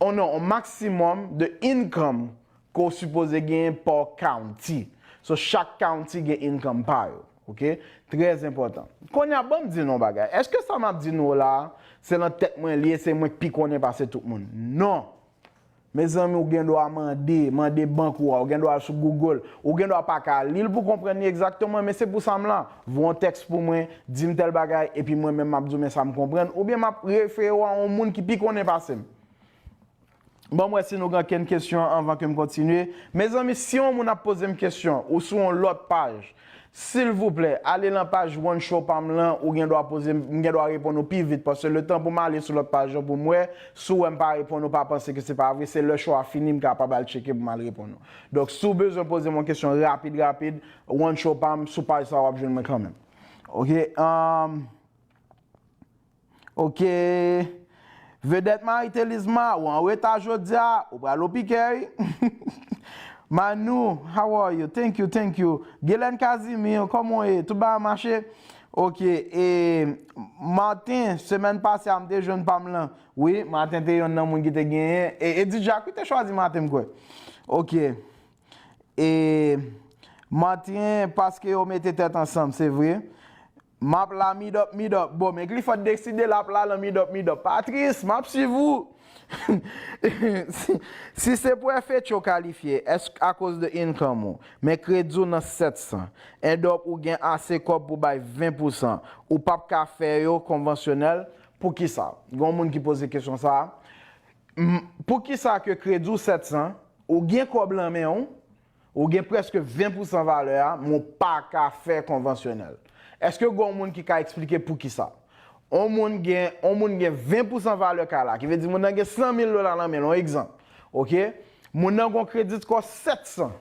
oh non, yon maksimòm de income ke w sipoze genyen pa county. So, chak county gen income pa yo. Oke? Trè enpòtan. Kounye a, ban m di nou yon bagay. Èske sa m ap di nou la, se nan tèt mwen li ye, se mwen k pi konnen pase tout moun? Non! Mezanmi, ou gen dwa mande, mande bank ou a, ou gen dwa al sou Google, ou gen dwa pa ka li l pou konprann li egzakteman, men se pou sa m la. Voye yon tèks pou mwen, di m tèl bagay, epi mwen menm m ap di w men sa m konprann, oubyen m ap refere w a yon moun ki pi konnen pase m. Ban m wè si nou gen kenn kesyon anvan ke m kontinye. Mezanmi, si yon moun ap poze m kesyon ou sou yon lòt paj, silvouplè, ale nan paj One Show pa m lan, ou gen dwa poze m, m gen dwa reponn ou pi vit, paske letan pou m ale sou lòt paj lan pou m wè, si w wè m pa reponn ou, pa panse ke se pa vre, se lè show a fini m kapab al tcheke pou m al reponn ou. Donk, si w bezwen poze m yon kesyon rapid, rapid, One Show pa m, sou paj sa w ap jwenn mwen kanmenm. Ok, um, Ok. Vedèt Marie Thelisma, ou an reta jodi a, ou pral opikè, wi. Manou, how are you? Thank you, thank you. Gelen Casimir, kòman w ye? Tout bagay mache? Ok, e Martin, semèn pase a, m te jwenn pa m lan. Wi, Martin te yonn nan moun ki te genyen. E Eddy Jack, wi, te chwazi Martin, m kwè. Ok. E Martin, paske yo mete tèt ansanm, se vre. M ap la, meet up, meet up. Bon, men Clifford deside l ap la nan meet up, meet up. Patrice, m ap swiv ou. Si, si se pou F H A w kalifye, èske akoz de income ou, men kredi w nan sèt san, end up ou gen ase kòb pou bay ven pousan, ou p ap ka fè yo konvansyonèl, poukisa? Gen yon moun ki poze kesyon sa a. M, poukisa ke kredi w sèt san, ou gen kòb lan men w, ou gen prèske ven pousan valè a, men w pa ka fè konvansyonèl? Èske gen yon moun ki ka eksplike poukisa? On moun gen, on moun gen ven pousan valè kay la, ki vle di moun nan gen san mil dola lan men l, yon egzanp. Ok? Moun nan gen yon kredi skò sèt san,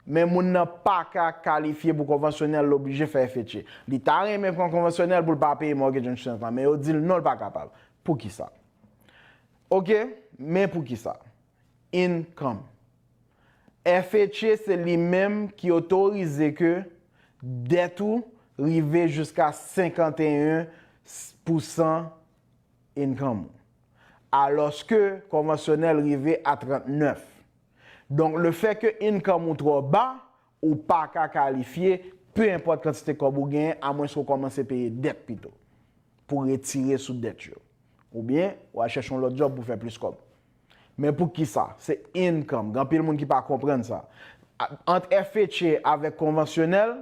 men moun nan pa ka kalifye pou konvansyonèl, l oblije fè F H A. Li ta renmen pran konvansyonèl pou l pa peye mortgage insurance lan, men yo di l non, l pa kapab. Poukisa? Ok, men poukisa? Income. F H A se li menm ki otorize ke dèt ou rive jiska senkanteyen pousan income ou. Alòske konvansyonèl rive a trannèf. Donk, lefètke income ou twò ba, ou pa ka kalifye, pe enpòt kantite kòb ou genyen, amwenske w kòmanse peye dèt pito. Pou retire sou dèt yo. Oubyen, w al chèche yon lòt djòb pou fè plis kòb. Men poukisa? Se income. Gen anpil moun ki pa konprann sa. A, ant F H A avèk konvansyonèl,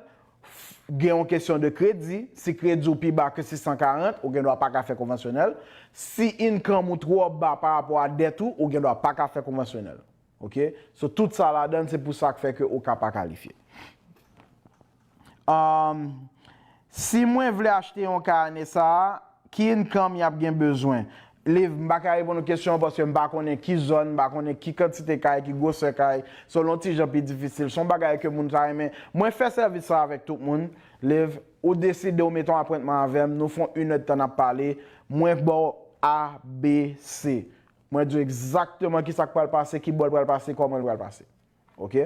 f-, gen yon kesyon de kredi. Si kredi w pi ba ke sis san karant, ou gen dwa pa ka fè konvansyonèl. Si income ou twò ba pa rapò a dèt ou, ou gen dwa pa ka fè konvansyonèl. Ok? So, tout sa ladan, se pou sa k fè ke ou ka pa kalifye. Um, si mwen vle achte yon kay ane sa a, ki income y ap gen bezwen? Liv, m pa ka reponn ou kesyon an paske m pa konnen ki zòn, m pa konnen ki kantite kay, ki gwosè kay. So, l yon ti jan pi difisil. Se yon bagay ke moun ta renmen. Mwen fè sèvis sa avèk tout moun. Liv, ou deside ou mete yon apwentman avè m, nou fè yon inèdtan n ap pale. Mwen ba w A B C. Mwen di w egzakteman kisa k pral pase, ki bò l pral pase, kòman l pral pase. Ok?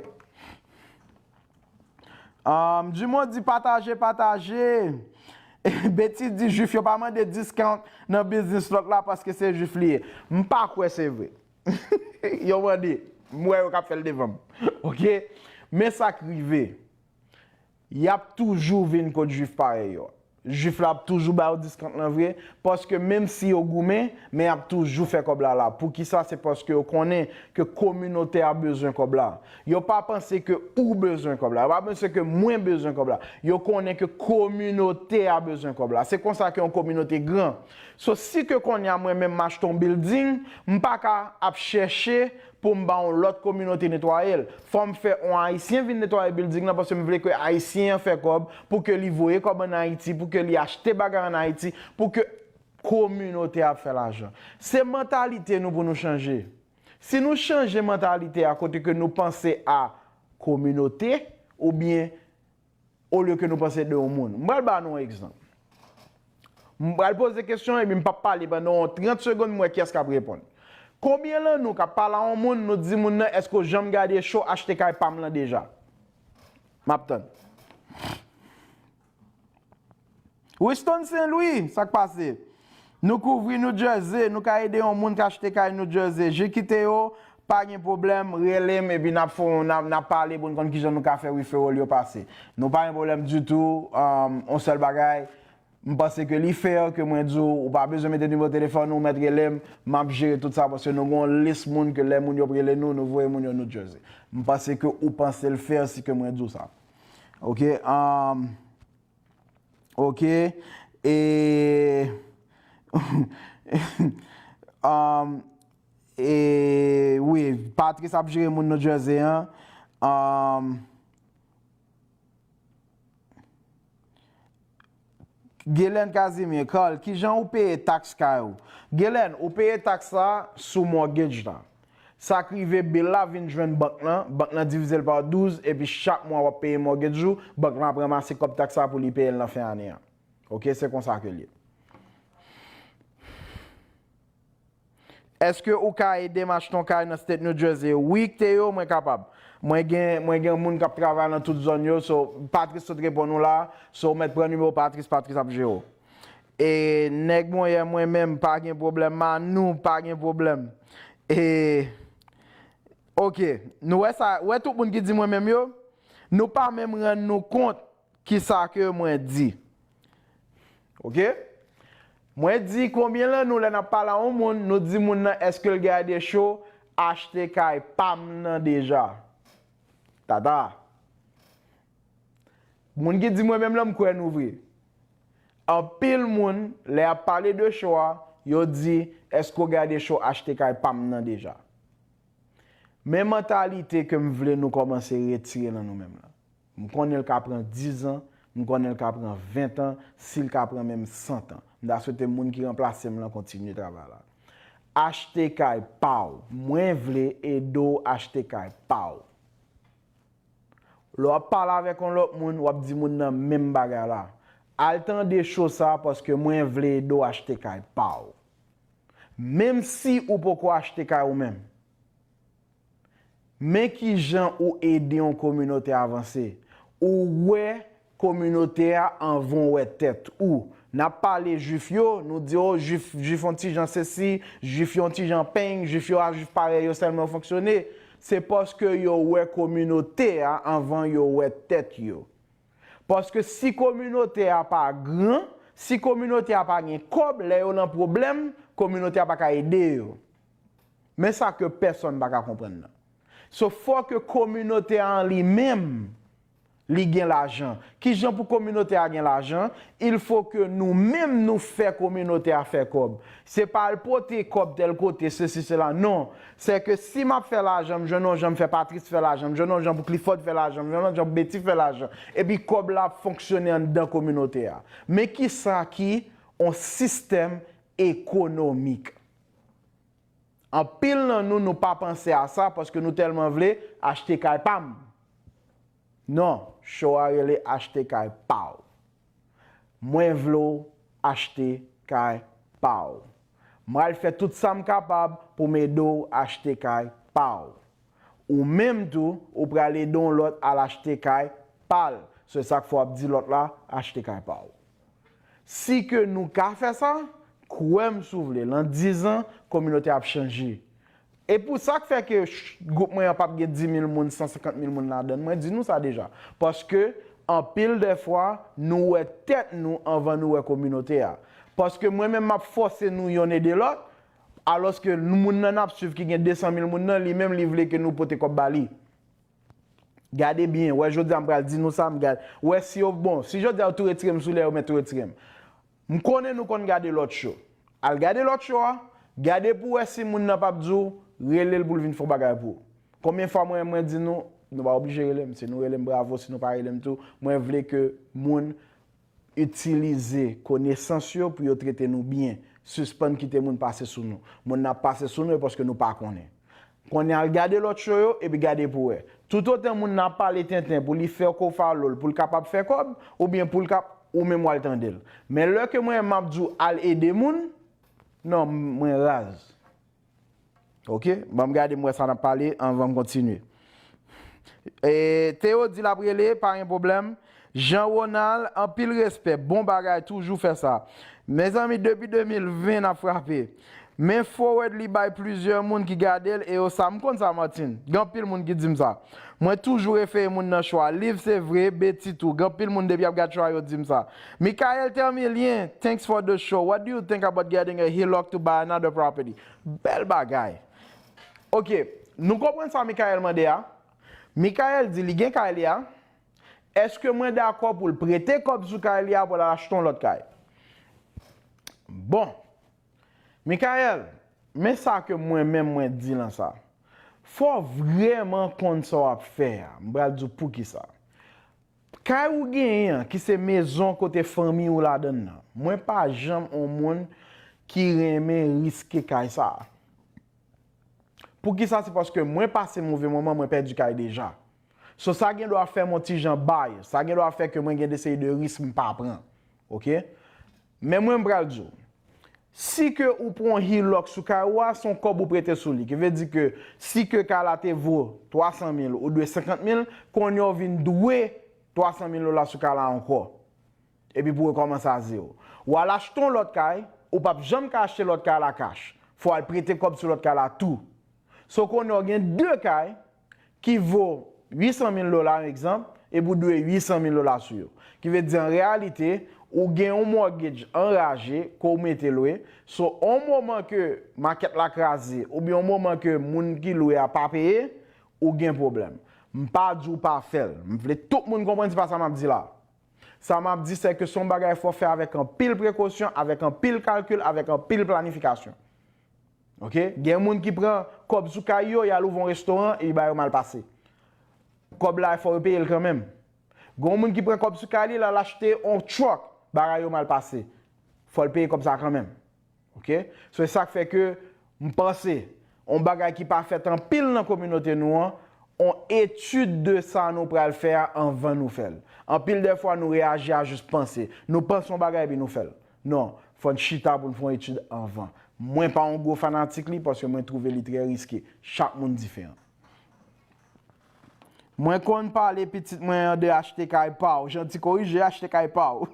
Um, Dumont di pataje, pataje. Betty di Jwif yo pa mande discount nan biznis lòt la paske se Jwif li ye. M pa kwè se vre. Yo mande. M wè yo k ap fè l devan m. Ok? Men sa k rive. Y ap toujou vin kot Jwif parèy yo. Jwif la ap toujou ba yo discount lan vre, paske menm si yo goumen, men y ap toujou fè kòb la la. Poukisa? Se paske yo konnen ke kominote a bezwen kòb la. Yo pa panse ke ou bezwen kòb la. Yo pa panse ke mwen bezwen kòb la. Yo konnen ke kominote a bezwen kòb la. Se konsa ke yon kominote gran. So, si ke kounye a mwen menm m achte yon building, m pa ka ap chèche pou m ba yon lòt kominote netwaye l. Fò m fè yon Ayisyen vin netwaye building nan, paske m vle ke Ayisyen an fè kòb, pou ke li voye kòb ann Ayiti, pou ke li achte bagay ann Ayiti, pou ke kominote a ap fè lajan. Se mantalite nou pou nou chanje. Si nou chanje mantalite a kote ke nou panse a kominote, oubyen olye ke nou panse de yon moun. M pral ba nou yon egzanp. M pral poze kesyon epi m p ap pale pandan yon trant segonn, m wè kiyès k ap reponn. Konbyen lan nou k ap pale a yon moun, nou di moun nan, èske w janm gade show Achte Kay Pa M lan deja? M ap tann. Winston Saint Louis, sa k pase? Nou kouvri New Jersey, nou ka ede yon moun k achte kay New Jersey. Jil kite yo, pa gen pwoblèm, rele m, epi n ap fè, n ap, n ap pale pou n konn kijan nou ka fè referral yo pase. Nou pa gen pwoblèm ditou, um, yon sèl bagay, m panse ke li fair ke mwen di w, ou pa bezwen mete nimewo telefòn ou, ou mèt rele m, m ap jere tout sa, paske nou gen yon lis moun ke lè moun yo ap rele nou, nou voye moun yo New Jersey. M panse ke ou panse l fair si ke mwen di w sa. Ok, um, Ok. E, um, E wi, Patrice ap jere moun New Jersey an. Um, Gelen Casimir, Carl, kijan ou peye taks kay ou? Gelen, ou peye taks la sou mortgage la. Sa k rive, bill la vin jwenn bank lan, bank lan divize l pa douz, epi chak mwa w ap peye mortgage ou, bank lan ap ranmase kòb taks la pou li peye l nan fen ane an. Ok, se konsa ke l ye. Èske ou ka ede m achte yon kay nan state New Jersey? Wi, Théo, mwen kapab. Mwen gen, mwen gen moun k ap travay nan tout zòn yo, so Patrice sot reponn ou la, so ou mèt pran nimewo Patrice, Patrice ap jere w. E nèg mwen yè mwen menm, pa gen pwoblèm, Manou, pa gen pwoblèm. E, ok, nou wè sa, wè tout moun ki di mwen menm yo, nou pa menm rann nou kont kisa ke mwen di. Ok? Mwen di konbyen lan nou lè n ap pale a yon moun, nou di moun nan èske l gade cho, achte kay pa m nan deja. Tata. Moun ki di mwen menm lan m kwè nou vre. Anpil moun, lè y ap pale de cho a, yo di, èske w gade cho achte kay pa m nan deja? Men mantalite ke m vle nou kòmanse retire nan nou menm lan. M konnen l ka pran diz an, m konnen l ka pran ven an, si l ka pran menm san an. M ta swete moun ki ranplase m lan kontinye travay la. Achte kay pa w. Mwen vle ede w achte kay pa w. Lè w ap pale avèk yon lòt moun, w ap di moun nan menm bagay la. Al tande cho sa paske mwen vle ede w achte kay pa w. Menm si ou poko achte kay ou menm. Men kijan ou ede yon kominote avanse. Ou wè kominote a anvan w wè tèt ou. N ap pale Jwif yo, nou di, o, Jwif, Jwif yon ti jan sesi, Jwif yo yon ti jan peng, Jwif yo a Jwif parèy yo sèlman yo fonksyone. Se paske yo wè kominote a anvan yo wè tèt yo. Paske si kominote a pa gran, si kominote a pa gen kòb, lè yo nan pwoblèm, kominote a pa ka ede yo. Men sa ke pèsonn pa ka konprann nan. So, fò ke kominote a an li menm, li gen lajan. Kijan pou kominote a gen lajan? Il faut que nou menm nou fè kominote a fè kòb. Se pa al pote kòb tèl kote, sesi, sela. Non. Se ke si m ap fè lajan, m jwenn yon jan m fè Patrice fè lajan, m jwenn yon jan pou Clifford fè lajan, m jwenn yon jan pou Betty fè lajan. Epi kòb la ap fonksyone anndan kominote a. Men kisa ki yon sistèm ekonomik? Anpil nan nou, nou pa panse a sa paske nou tèlman vle achte kay pa m. Non, show a rele achte kay pa w. Mwen vle w achte kay pa w. Mwen al fè tout sa m kapab pou m ede w achte kay pa w. Ou menm tou, ou pral ede yon lòt al achte kay pa l. Se sa k fè w ap di lòt la, achte kay pa w. Si ke nou ka fè sa, kwè m si w vle, lan diz an, kominote a ap chanje. E pou sa k fè ke ch-, gwoup mwen an p ap gen dis mil moun, san senkant mil moun ladan l, mwen di nou sa deja. Paske, anpil dè fwa, nou wè tèt nou anvan nou wè kominote a. Paske mwen menm m ap fòse nou yonn ede lòt, alòske moun nan n ap swiv ki gen de san mil moun nan, li menm li vle ke nou pote kòb ba li. Gade byen, wè jodi a m pral di nou sa, m gad, wè si yo, bon, si jodi a yo tou retire m sou lè yo mèt tou retire m. M konnen nou konn gade lòt show. Al gade lòt show a, gade pou wè si moun nan p ap di w, rele l pou l vin fè yon bagay pou ou. Konbyen fwa mwen, mwen di nou, nou pa oblije rele m, si nou rele m bravo, si nou pa rele m tou, mwen vle ke moun itilize konesans yo pou yo trete nou byen. Sispann kite moun pase sou nou. Moun nan ap pase sou nou e paske nou pa konnen. Kounye a al gade lòt show yo epi gade pou wè. Toutotan moun nan ap pale tenten pou li fè kofalo l, pou l kapab fè kòb, oubyen pou l kap, ou menm w al tande l. Men lè ke mwen m ap di w al ede moun, non, mwen raz. Ok? Ban m gade m wè sa n ap pale anvan m kontinye. E, Théo di l ap rele, pa gen pwoblèm. Jean Ronald, anpil respè, bon bagay, toujou fè sa. Mezanmi, depi de mil ven n ap frape. Men forward li bay plizyè moun ki gade l e yo sa. M konn sa, Martin. Gen anpil moun ki di m sa. Mwen toujou refere moun nan show a. Liv, se vre, Betty tou. Gen anpil moun depi y ap gad show a, yo di m sa. Michael Termilien, thanks for the show. What do you think about getting a HELOC to buy another property? Bèl bagay. Ok, nou konprann sa Michael mande a. Michael di li gen kay li a. Èske mwen dakò pou l prete kòb sou kay li a pou l al achte yon lòt kay? Bon, Michael, Men sa ke mwen menm mwen di lan sa. Fò w vrèman konn sa w ap fè a. M pral di w poukisa. Kay ou genyen an, ki se mezon kote fanmi ou ladan l nan, mwen pa janm on moun ki renmen riske kay sa a. Poukisa? Se paske mwen pase move moman, mwen pèdi kay deja. So sa gen dwa fè m on ti jan bay, sa gen dwa fè ke mwen gen de seri de risk m pa pran. Oke? Men mwen m pral di w, si ke ou pran on hilòk sou kay ou a, se on kòb ou prete sou li. Ki vle di ke si ke kay la te vo twa san mil, ou dwe senkant mil, kounye a w vin dwe twa san mil dola sou kay la ankò. Epi pou rekòmanse a zewo. W al achte on lòt kay, ou p ap janm ka achte lòt kay la kach. Fò w al prete kòb sou lòt kay la tou. So kounye a w gen de kay ki vo uit san mil dola, yon egzanp, epi w dwe uit san mil dola sou yo. Ki vle di, an reyalite, ou gen yon mortgage anraje ke w mete lwe. So, yon moman ke makèt la kraze, oubyen yon moman ke moun ki lwe a pa peye, ou gen pwoblèm. M pa di w pa fè l. M vle tout moun konprann se pa sa m ap di la. Sa m ap di, se ke se yon bagay fò fè avèk anpil prekosyon, avèk anpil kalkil, avèk anpil planifikasyon. Oke? Gen moun ki pran kòb sou kay yo, y al ouvri yon restoran, e ba yo mal pase. Kòb la, fò yo peye l kanmenm. Gen yon moun ki pran kòb sou kay li, l al achte yon truck, bagay yo mal pase. Fò l peye kòb sa kanmenm. Oke? So, e sa k fè ke m panse, yon bagay ki pa fèt anpil nan kominote nou an, yon etid de sa nou pral fè a anvan nou fè l. Anpil dè fwa, nou reyaji a jis panse. Nou panse yon bagay epi nou fè l. Non, fò n chita pou n fè yon etid anvan. Mwen pa yon gwo fanatik li paske mwen twouve li trè riske. Chak moun diferan. Mwen konn pale pitit mwen an de achte kay pa w. Janti korije, achte kay pa w.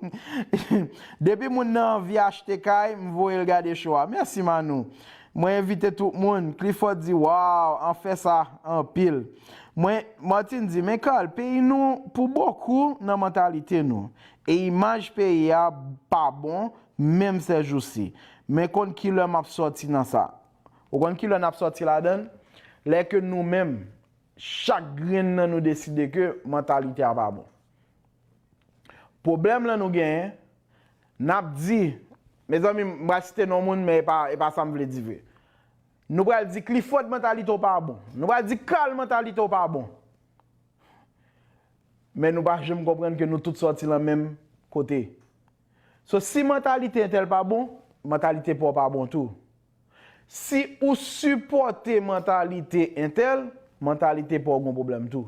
Depi moun nan anvi achte kay, m voye l gade show a. Mèsi, Manou. Mwen envite tout moun. Clifford di, waw, an fè sa anpil. Mwen, Martin di, men Carl, peyi nou pou bokou nan mantalite nou. E imaj peyi a pa bon, menm sèjousi. Men konn kilè m ap sòti nan sa. Ou konn kilè n ap sòti ladan l? Lè ke nou menm, chak grenn nan nou deside ke mantalite a pa bon. Pwoblèm lan nou genyen, n ap di, mezanmi, m pral site non moun, men e pa, e pa sa m vle di vre. Nou pral di Clifford mantalite w pa bon. Nou pral di Carl mantalite w pa bon. Men nou pa janm konprann ke nou tout sòti lan menm kote. So, si mantalite entèl pa bon, mantalite pa w pa bon tou. Si ou sipòte mantalite entèl, mantalite pa w gon pwoblèm tou.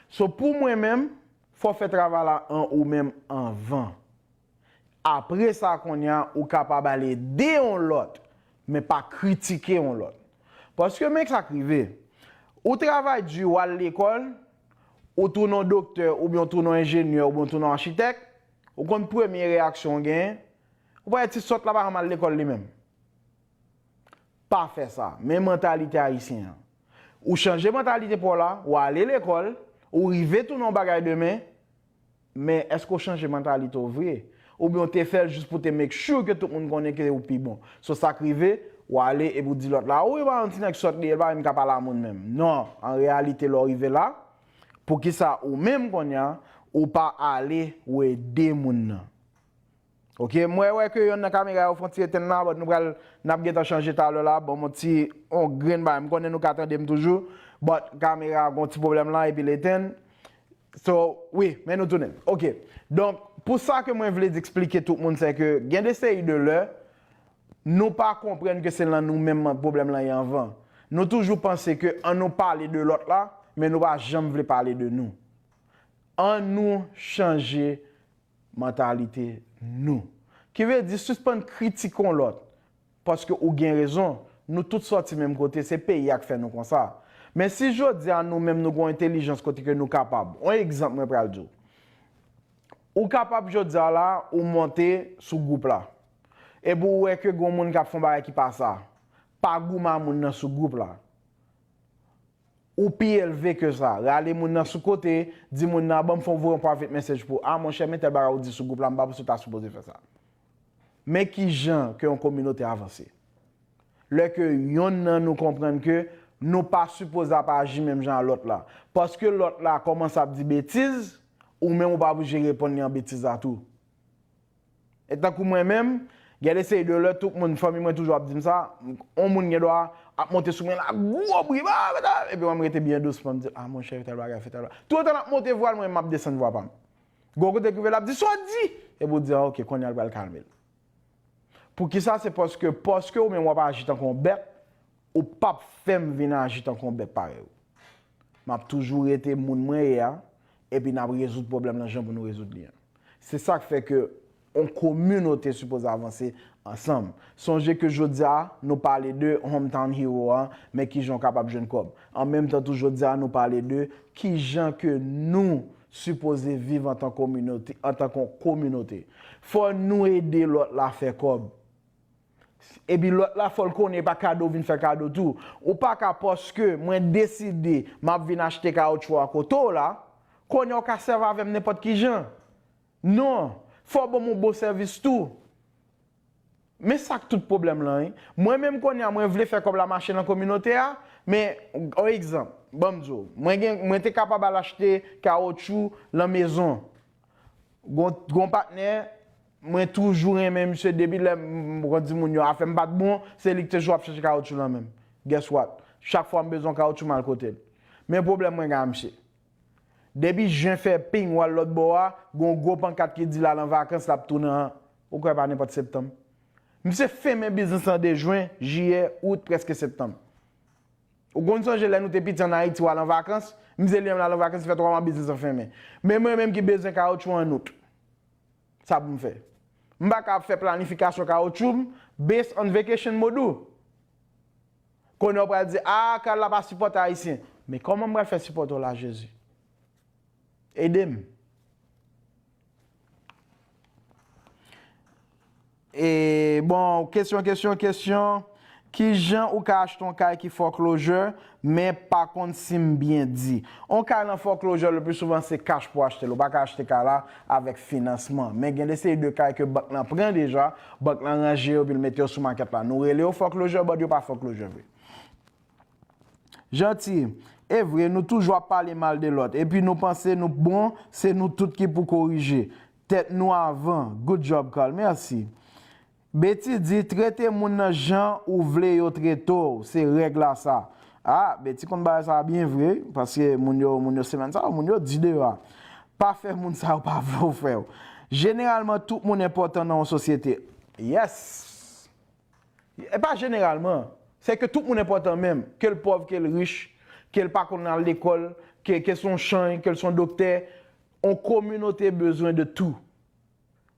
So, pou mwen menm, fò w fè travay la an ou menm anvan. Apre sa, kounye a, ou kapab al ede yon lòt, men pa kritike yon lòt. Paske men sa k rive, ou travay di, w al lekòl, ou tounen yon doktè, oubyen w tounen yon enjenyè, oubyen w tounen yon achitèk, ou konn premye reyaksyon w genyen, ou pa wè ti sòt la pa janm al lekòl li menm. Pa fè sa. Men mantalite ayisyen an. Ou chanje mantalite pa w la, w ale lekòl, ou rive tounen yon bagay demen, men èske w chanje mantalite w vre? Oubyen w te fè l jis pou te make sure ke tout moun konnen ke ou pi bon. So sa k rive, w ale epi w di lòt la, wi, pa yon ti nèg sòt li ye, l pa menm ka pale a moun menm. Non, an reyalite lè w rive la, poukisa ou menm kounye a, ou pa ale ou ede moun nan? Oke, m wè, wè ke yonn nan kamera yo fè yon ti etenn la, but nou pral, n ap gentan chanje talè la, ban m yon ti, yon grenn bagay. M konnen nou ka tande m toujou, but kamera a gon ti pwoblèm la, epi l etenn. So, wi, men nou tounen. Oke. Donk, pou sa ke mwen vle di eksplike tout moun, se ke gen de seri de lè, nou pa konprann ke se lan nou menm pwoblèm lan ye anvan. Nou toujou panse ke an nou pale de lòt la, men nou pa janm vle pale de nou. An nou chanje mantalite nou. Ki vle di sispann kritike yon lòt, paske ou gen rezon, nou tout sòti menm kote, se peyi a k fè nou konsa. Men si jodi a nou menm nou gen yon entèlijans kote ke nou kapab, yon egzanp mwen pral di w, ou kapab jodi a la, ou monte sou gwoup la, epi ou wè ke gen yon moun k ap fè yon bagay ki pa sa, pa goumen a moun nan sou gwoup la. Ou pi elve ke sa. Rale moun nan sou kote, di moun nan, ban m fè w voye yon private message pou, a monchè, men tèl bagay ou di sou gwoup la, m pa panse w ta sipoze fè sa. Men kijan ke yon kominote avanse. Lè ke yonn nan nou konprann ke nou pa sipoze ap aji menm jan a lòt la. Paske lòt la kòmanse ap di betiz, ou menm ou pa oblije reponn li an betiz la tou. E tankou mwen menm, Gen de seri de lè, tout moun, fanmi mwen toujou ap di m sa, yon moun gen dwa ap monte sou mwen la, gwo bri, ba, ba, ba, epi mwen m rete byen dousman, m di, a, monchè, tèl bagay, fè tèl bagay. Toutan l ap monte vwa l, mwen m ap desann vwa pa m. Gon kote k rive, l ap di, sa w di? Epi w di, a, oke, kounye a l pral kalme l. Poukisa? Se paske, paske ou menm w ap aji tankou yon bèt, ou p ap fè m vin aji tankou yon bèt parèy ou. M ap toujou rete moun mwen ye a, epi n ap rezoud pwoblèm nan jan pou nou rezoud li an. Se sa k fè ke yon kominote sipoze avanse ansanm. Sonje ke jodi a, nou pale de Hometown Hero a, men kijan w kapab jwenn kòb. An menm tan tou, jodi a, nou pale de kijan ke nou sipoze viv antan kominote, antanke yon kominote. Fò nou ede lòt la fè kòb. Epi lòt la, fò l konnen e pa kado w vin fè kado tou. Ou pa ka, paske mwen deside m ap vin achte kawotchou a kote w la, kounye a w ka sèvi avè m nenpòt ki jan. Non, fò w ban m yon bon sèvis tou. Men sa k tout pwoblèm lan, wi. Mwen menm kounye a, mwen vle fè kòb la mache nan kominote a, men, yon egzanp, ban m di w, mwen gen, mwen te kapab al achte kawotchou lan mezon. Gon, gon patnè, mwen toujou renmen misye depi lè m, m konn di moun yo afè m pa t bon, se li ki toujou ap chache kawotchou lan men m. Guess what? Chak fwa m bezwen kawotchou, m al kote l. Men pwoblèm mwen gen a misye. Depi jen fè ping, w al lòt bò a, gon gwo pankat ki di l al an vakans, l ap tounen an, ou kwè pa nenpòt septanm. Misye fèmen biznis lan de jen, jiyè, out, prèske septanm. Ou konn sonje lè nou te piti ann Ayiti, w al an vakans, misye li menm l al an vakans, li fè twa mwa biznis lan fèmen. Men mwen menm ki bezwen kawotchou an out, sa pou m fè? M pa ka ap fè planifikasyon kawotchou m based on vacation mode ou. Kounye a w pral di, a, Carl la pa sipòte Ayisyen. Men kòman m pral fè sipòte w la, Jezi? Ede m. E, bon, kesyon, kesyon, kesyon. Kijan ou ka achte yon kay ki foreclosure, men pa konn si m byen di? Yon kay lan foreclosure, le pli souvan, se cash pou achte l. Ou pa ka achte kay la avèk finansman. Men gen de seri de kay ke bank lan pran deja, bank lan ranje yo, epi l mete yo sou makèt la. Nou rele yo foreclosure, but yo pa foreclosure vre. Janti, e vre, nou toujou ap pale mal de lòt. Epi nou panse nou bon, se nou tout ki pou korije tèt nou avan. Good job, Carl. Mèsi. Betty di, trete moun nan jan ou vle yo trete w. Se règ la sa. A, Betty konn bagay sa byen vre, paske moun yo, moun yo semèn sa, moun yo di deyò a. Pa fè moun sa yo pa vle w fè w. Jeneralman, tout moun enpòtan nan yon sosyete. Yes! E pa jeneralman. Se ke tout moun enpòtan menm. Ke l pòv, ke l rich, ke l pa konn al lekòl, ke, ke se yon chanj, ke l se yon doktè. Yon kominote bezwen de tou.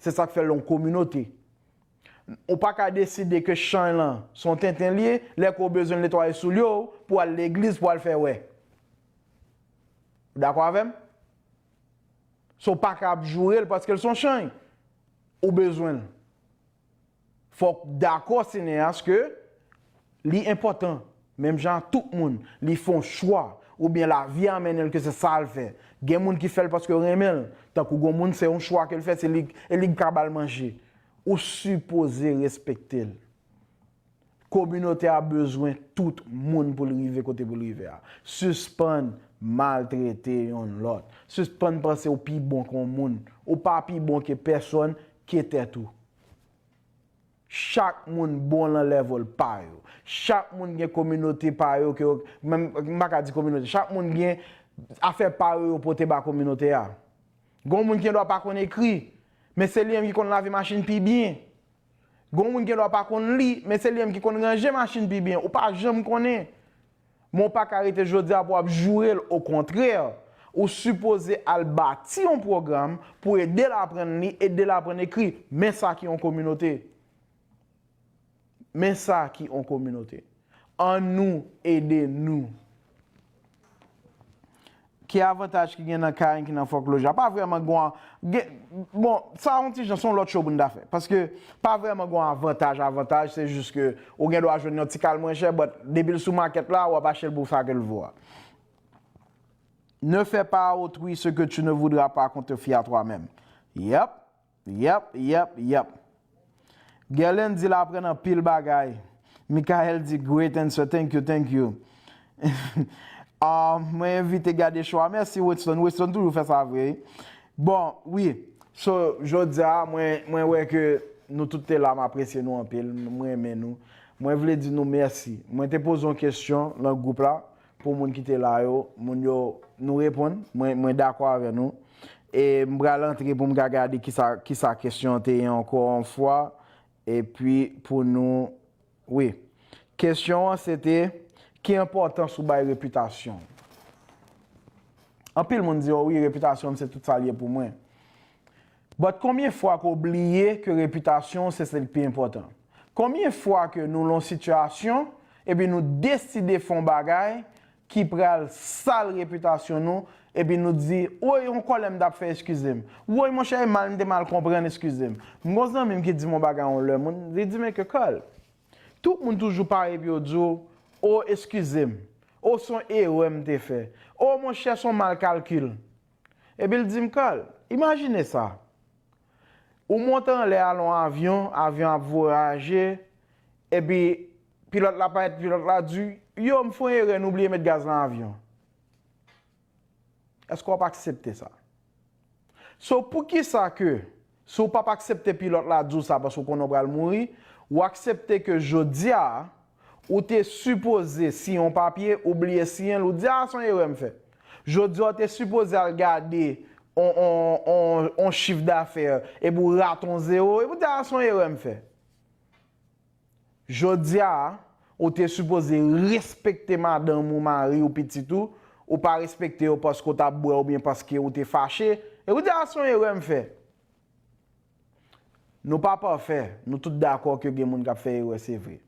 Se sa k fè l yon kominote. Ou pa ka deside ke chanj lan se yon tenten l ye, lè ke w bezwen l netwaye soulye w, pou w al legliz, pou w al fè wè. Ou dakò avè m? So, w pa ka ap joure l paske l se yon chanj. Ou bezwen l. Fòk dakò, Seneyas, ke li enpòtan. Menm jan ak tout moun, li fè yon chwa, oubyen lavi a mennen l ke se sa l fè. Gen moun ki fè l paske yo renmen l. Tankou gon moun, se yon chwa ke l fè, se li, e li k ka ba l manje. Ou sipoze respekte l. Kominote a bezwen tout moun pou l rive kote pou l rive a. Sispann maltrete yonn lòt. Sispann panse w pi bon ke yon moun. Ou pa pi bon ke pèsonn, ke tèt ou. Chak moun bon lan level pa yo. Chak moun gen kominote pa yo ke yo, menm, m pa ka di kominote. Chak moun gen afè pa yo yo pote ba kominote a. Gon moun ki gendwa pa konn ekri, men se li menm ki konn lave machin pi byen. Gon moun gendwa pa konn li, men se li menm ki konn ranje machin pi byen. Ou pa janm konnen. Men w pa ka rete jodi a pou w ap joure l. Okontrè, ou sipoze al bati yon pwogram pou ede l aprann li, ede l aprann ekri. Men sa ki yon kominote. Men sa ki yon kominote. Annou ede nou. Ki avantaj ki gen nan kay ki nan foreclosure? Pa vrèman gon, gen, bon, sa yon ti jan, se yon lòt show pou n ta fè. Paske pa vrèman gon avantaj, avantaj, se jis ke ou gen dwa jwenn yon ti kay mwen chè, but depi l sou makèt la, w ap achte l pou sa ke l vo a. Ne fais pas à autrui ce que tu ne voudras pas qu'on te fie à toi-même. Yep. Yep, yep, yep. Gerlin di l aprann anpil bagay. Michael di great answer, thank you, thank you. Ah, mwen envite gade show a. Mèsi Winston. Winston toujou fè sa vre. Bon, wi. So, jodi a, mwen, mwen wè ke nou tout te la, m apresye nou anpil, m renmen nou. Mwen vle di nou mèsi. Mwen te poze yon kesyon nan gwoup la pou moun ki te la yo. Moun yo, nou reponn. Mwen, mwen dakò avè nou. E m pral antre pou m ka gade kisa, kisa kesyon an te ye ankò yon fwa. Epi pou nou, wi. Kesyon an se te, ki enpòtans ou bay repitasyon? Anpil moun di, "O wi, repitasyon m se tout sa l ye pou mwen." But konbyen fwa ke w bliye ke repitasyon w se sa k pi enpòtan? Konbyen fwa ke nou lan yon sitiyasyon, epi nou deside fè yon bagay ki pral sal repitasyon nou, epi nou di, "Woy, yon kòlè m t ap fè, eskize m. Woy, monchè, e mal m te mal konprann, eskize m." M gon zanmi m ki di m yon bagay yon lè, moun, li di m, "Men ke Carl, tout moun toujou pare epi yo di w, 'O, eskize m. O, se yon erè m te fè. O, monchè, se yon mal kalkil.'" Epi l di m, "Carl, imajine sa. Ou monte anlè a lan yon avyon, avyon ap vwayaje, epi pilòt la parèt, pilòt la di, 'Yo, m fè yon erè, nou bliye met gaz lan avyon.'" Èske w ap aksepte sa? So, poukisa ke, si w p ap aksepte pilòt la di w sa paske w konnen w pral mouri, ou aksepte ke jodi a, ou te sipoze siyen yon papye, ou bliye siyen l, ou di, "A, se yon erè m fè." Jodi a, ou te sipoze al gade on, on, on, on chif dafè, epi w rate on zewo, epi w di, "A, se yon erè m fè." Jodi a, ou te sipoze respekte madanm ou, mari ou, pitit ou, ou pa respekte yo paske w t ap bwè oubyen paske ou te fache, epi w di, "A, se yon erè m fè." Nou pa pafè, nou tout dakò ke gen moun k ap fè erè, se vre.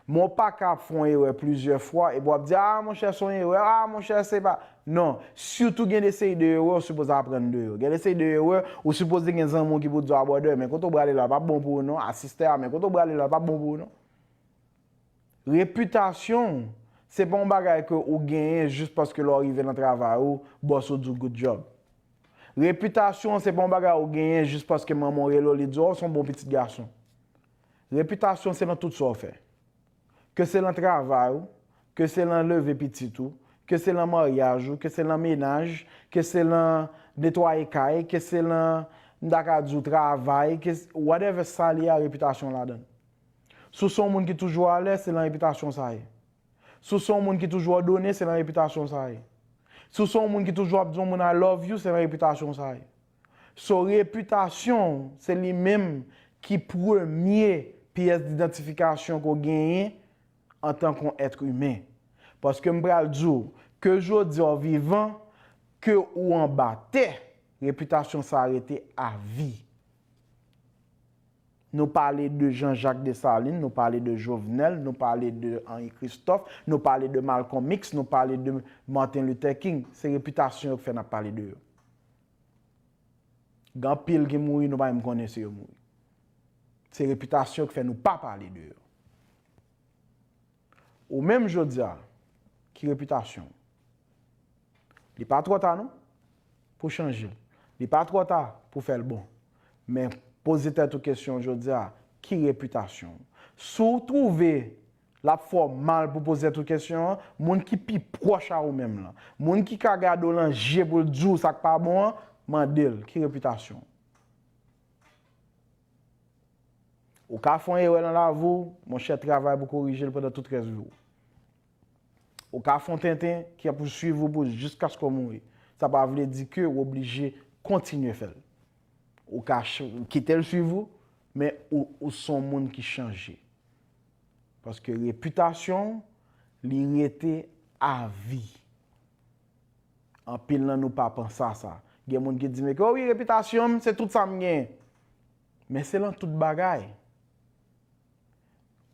Men w pa ka ap fè yon erè plizyè fwa, epi w ap di, "A, monchè, se yon erè, a, monchè, se pa." Non, sitou gen de seri de erè, ou sipoze aprann de yo. Gen de seri de erè, ou sipoze gen zanmi w ki pou di w, "A, brother, men kote w prale la, l p ap bon pou ou non, a, sister, a, men kote w prale la, l p ap bon pou ou non." Repitasyon w, se pa yon bagay ke ou genyen jis paske lè w rive nan travay ou, bòs ou di w good job. Repitasyon w, se pa yon bagay ou genyen jis paske manman w rele w, li di w, "O, w se yon bon pitit gason." Repitasyon w se nan tout sa w fè. Ke se nan travay ou, ke se nan leve pitit ou, ke se nan maryaj ou, ke se nan menaj, ke se nan netwaye kay, ke se nan, m ta ka di w, travay, ke s-, whatever sa l ye a, repitasyon w ladan l. Si w se yon moun ki toujou alè, se nan repitasyon sa ye. Si w se yon moun ki toujou òdone, se nan repitasyon sa ye. Si w se yon moun ki toujou ap di yon moun "I love you", se nan repitasyon sa ye. So, repitasyon w, se li menm ki premye pyès didantifikasyon ke w genyen antanke yon èt imen. Paske m pral di w, ke jodi a w vivan, ke ou anba tè, repitasyon sa a rete avi. Nou pale de Jean-Jacques Dessalines, nou pale de Jovenel, nou pale de Henri Christophe, nou pale de Malcolm X, nou pale de Martin Luther King. Se repitasyon yo k fè n ap pale de yo. Gen anpil ki mouri, nou pa menm konnen si yo mouri. Se repitasyon yo k fè nou pa pale de yo. Ou menm jodi a, ki repitasyon w? Li pa twò ta non, pou chanje l. Li pa twò ta pou fè l bon. Men poze tèt ou kesyon jodi a, ki repitasyon w? Si w twouve l ap fè w mal pou poze tèt ou kesyon an, moun ki pi pwòch a ou menm lan, moun ki ka gade w nan je pou l di w sa k pa bon an, mande l, ki repitasyon w? Ou ka fè yon erè nan lavi w, monchè, travay pou korije l pandan tout rès vi w. Ou ka fè yon tenten ki ap swiv ou pou jiskaske w mouri. Sa pa vle di ke w oblije kontinye fè l. Ou ka ch-, kite l swiv ou, men ou, ou se yon moun ki chanje. Paske repitasyon w, li rete avi. Anpil nan nou pa panse a sa. Gen moun ki di, "Men ke, o wi, repitasyon m, se tout sa m genyen." Men se lan tout bagay.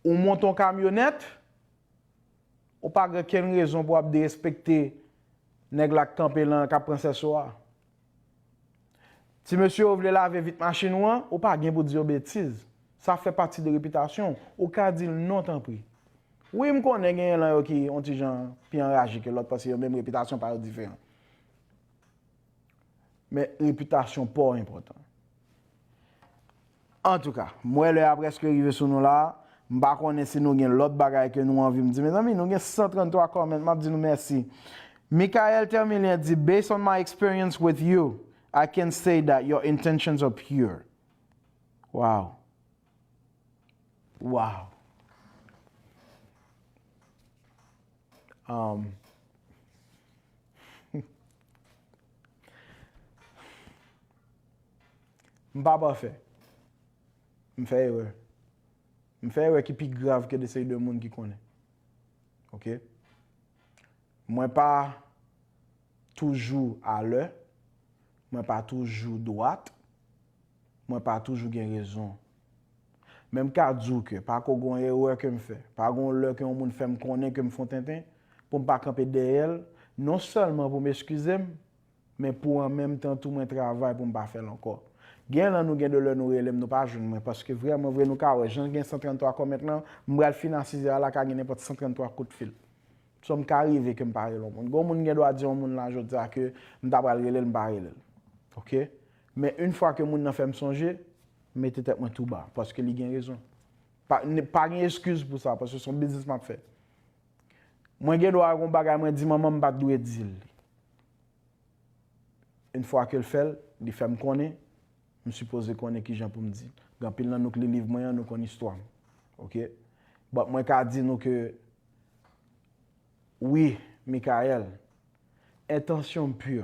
Ou monte yon kamyonèt, ou pa gen okenn rezon pou w ap derespekte nèg la k kanpe lan, k ap pran sèso a. Ti mesye, ou vle lave vit machin ou an, ou pa gen pou di yo betiz. Sa fè pati de repitasyon w. Ou ka di l non, tanpri. Wi, m konnen genyen lan yo ki yon ti jan pi anraje ke lòt, paske yo menm repitasyon pa yo diferan. Men repitasyon pa w enpòtan. Antouka, m wè lè a prèske rive sou nou la. M pa konnen si nou gen lòt bagay ke nou anvi m di. Mezanmi, nou gen san tranntwa comment, m ap di nou mèsi. Michael Termilien di, "Based on my experience with you, I can say that your intentions are pure." Wow. Wow. Um, m pa pafè. M fè erè. M fè erè ki pi grav ke de seri de moun ki konnen. Oke? Mwen pa toujou alè. Mwen pa toujou dwat. Mwen pa toujou gen rezon. Men m ka di w ke pako gen yon erè ke m fè. Pa gen yon lè ke yon moun fè m konnen ke m fè yon tenten, pou m pa kanpe dèyè l, non sèlman pou m eskize m, men pou an menm tan tou mwen travay pou m pa fè l ankò. Gen lè nou gen de lè nou rele m, nou pa jwenn mwen, paske vrèman vre nou ka wè, jan gen san tranntwa comment lan, m pral fin asize a la ka gen nenpòt san tranntwa kout fil. So m ka rive ke m pa rele yon moun. Gen yon moun gen dwa di yon moun la jodi a ke m ta pral rele l, m pa rele l. Oke? Men yon fwa ke moun nan fè m sonje, m mete tèt mwen tou ba, paske li gen rezon. Pa, n- pa gen eskiz pou sa, paske se yon biznis m ap fè. Mwen gen dwa gen yon bagay mwen di manman m pa t dwe di l li. Yon fwa ke l fè l, li fè m konnen, m sipoze konnen kijan pou m di l. Gen anpil nan nou k li liv mwen an, nou konn istwa m. Oke? But mwen ka di nou ke, wi, Michael, entansyon m pi.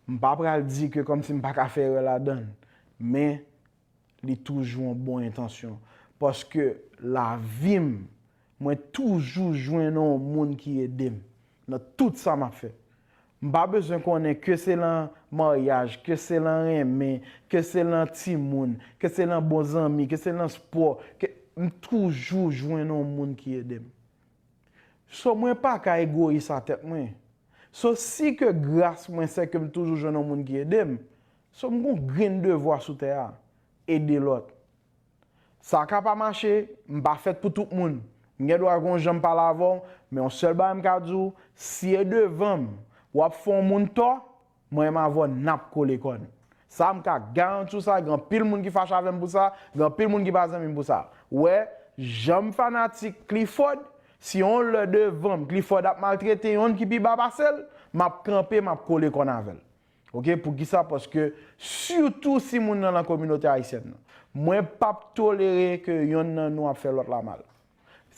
M pa pral di ke kòmsi m pa ka fè erè ladan l, men li toujou yon bon entansyon. Paske lavi m, mwen toujou jwenn yon moun ki ede m nan tout sa m ap fè. M pa bezwen konnen ke se lan maryaj, ke se lan renmen, ke se lan timoun, ke se lan bon zanmi, ke se lan spò, ke m toujou jwenn yon moun ki ede m. So mwen pa ka egoyis a tèt mwen. So si ke gras mwen se ke m toujou jwenn yon moun ki ede m, so m gon grenn devwa sou tè a, ede lòt. Sa ka pa mache, m pa fèt pou tout moun. M gen dwa gon jan m pale avè w, men yon sèl bagay m ka di w, si e devan m, w ap fè yon moun tò, mwen menm avè w n ap kole kòn. Sa m ka garanti w sa, gen anpil moun ki fache avè m pou sa, gen anpil moun ki pa zanmi m pou sa. Wè, jan m fanatik Clifford, si yon lè devan m, Clifford ap maltrete yonn ki pi ba pase l, m ap kanpe, m ap kole kòn avè l. Oke, poukisa? Paske sitou si moun nan lan kominote ayisyèn nan, mwen p ap tolere ke yonn nan nou ap fè lòt la mal.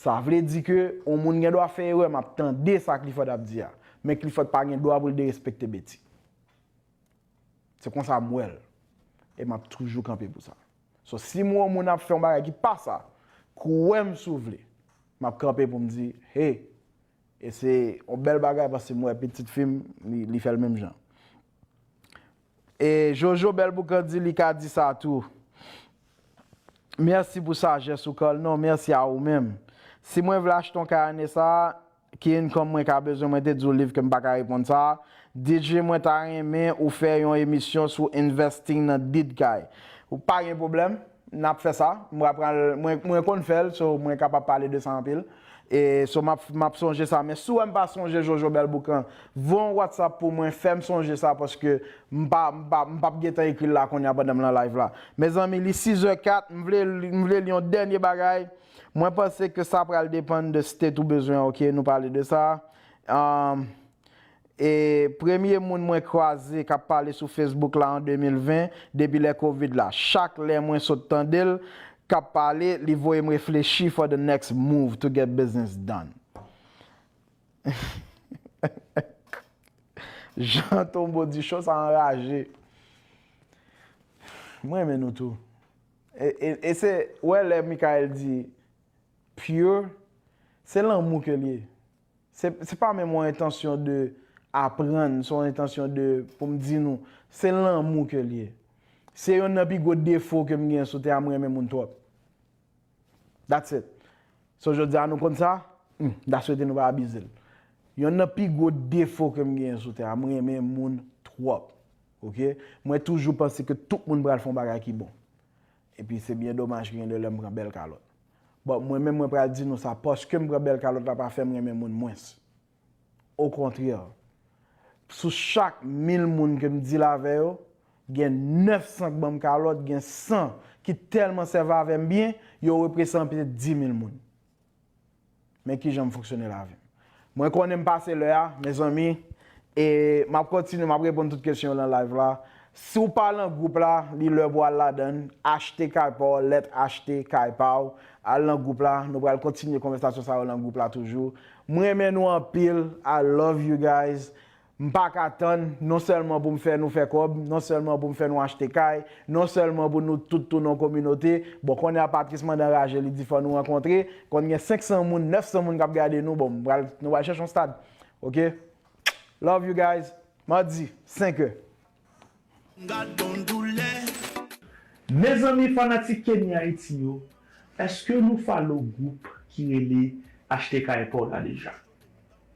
Sa vle di ke yon moun gen dwa fè erè, m ap tande sa Clifford ap di a. Men Clifford pa gen dwa pou l derespekte Betty. Se konsa m wè l. E m ap toujou kanpe pou sa. So, si m wè yon moun ap fè yon bagay ki pa sa, kwè m si w vle, m ap kanpe pou m di, hey, e se yon bèl bagay paske m wè pitit fi m, li, li fè l menm jan. E Jojo Bèl Boukan di li ka di sa tou. Mèsi pou sajès ou, Carl. Non, mèsi a ou menm. Si mwen vle achte yon kay ane sa a, ki income mwen ka bezwen, mwen te di w live ke m pa ka reponn sa a. D J, mwen ta renmen ou fè yon emisyon sou investing nan deed kay. Ou pa gen pwoblèm, n ap fè sa. Mwen pral, mwen, mwen konn fè l, so mwen kapab pale de sa anpil. E so m ap, m ap sonje sa. Men si w wè m pa sonje Jojo Bèl Boukan, voye yon WhatsApp pou mwen, fè m sonje sa, paske m pa, m pa, m p ap gentan ekri l la kounye a pandan m lan live la. Mezanmi, li sis è kat, m vle, m vle li yon dènye bagay. Mwen panse ke sa pral depann de state ou bezwen, oke, nou pale de sa. Um, e premye moun mwen kwaze k ap pale sou Facebook la an de mil ven, depi lè covid la. Chak lè mwen sot tande l k ap pale, li voye m reflechi for the next move to get business done. Jean Tombeau di cho sa anraje. Mwen renmen nou tou. E, e, e se, wè lè Michael di pure, se lanmou ke l ye. Se, se pa menm yon entansyon de aprann, se yon entansyon de, pou m di nou, se lanmou ke l ye. Se yonn nan pi gwo defo ke m gen sou tè a, m renmen moun twòp. That's it. So, jodi a nou konn sa, hmm, n ta swete nou pa abize l. Yonn nan pi gwo defo ke m genyen sou tè a, m renmen moun twòp. Oke? Mwen toujou panse ke tout moun pral fè yon bagay ki bon. Epi se byen domaj ke gen de lè m pran bèl kalòt. But mwen menm mwen pral di nou sa, paske m pran bèl kalòt la pa fè m renmen moun mwens. Okontrè, sou chak mil moun ke m deal avè yo, gen nèf san k ban m kalòt, gen san ki tèlman sèvi avè m byen, yo reprezante dis mil moun. Men kijan m fonksyone lavi m. Mwen konnen m pase lè a, mezanmi, e m ap kontinye, m ap reponn tout kesyon yo nan live la. Si w pa lan gwoup la, li lè pou w al ladan l. Achte kay pa w, lèt achte kay pa w. Al lan gwoup la, nou pral kontinye konvèsasyon sa yo lan gwoup la toujou. Mwen renmen nou anpil. I love you guys. M pa ka tann, non sèlman pou m fè nou fè kòb, non sèlman pou m fè nou achte kay, non sèlman pou nou tout tounen yon kominote. Bon, kounye a Patrice mande anraje, li di fò nou rankontre. Konn gen senk san moun, nèf san moun k ap gade nou. Bon, m pral, nou pral chèche yon stad. Oke? Love you guys. Madi, senk è. Mezanmi fanatik Kenny Haiti yo, èske nou follow gwoup ki rele Achte Kay Pa W la deja?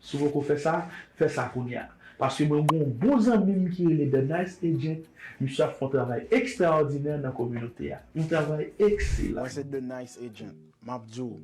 Si w poko fè sa, fè sa kounye a. Paske mwen gen yon bon zanmi m ki rele The Nice Agent, misye ap fè yon travay ekstraòdinè nan kominote a. Yon travay ekselan. Mwen se The Nice Agent. M ap di w,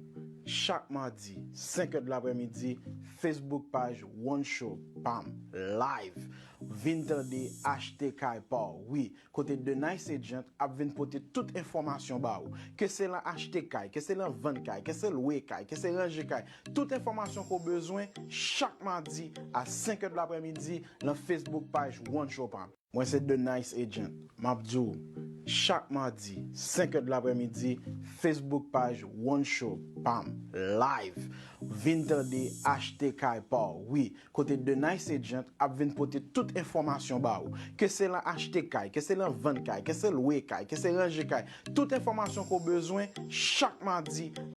chak madi, senk è de laprèmidi, Facebook paj One Show, pam, live. Vin tande Achte Kay Pa W, wi, kote The Nice Agent ap vin pote tout enfòmasyon ba ou. Ke se lan achte kay, ke se lan vann kay, ke se lwe kay, ke se ranje kay, tout enfòmasyon ke w bezwen chak madi a senk è de laprèmidi lan Facebook paj One Show, pam. Mwen se The Nice Agent. M ap di w, chak madi, senk è de laprèmidi, Facebook paj One Show, pam, live. Vin tande Achte Kay Pa W, wi, kote The Nice Agent ap vin pote tout enfòmasyon ba ou. Ke se lan achte kay, ke se lan vann kay, ke se lwe kay, ke se ranje kay, tout enfòmasyon ke w bezwen chak madi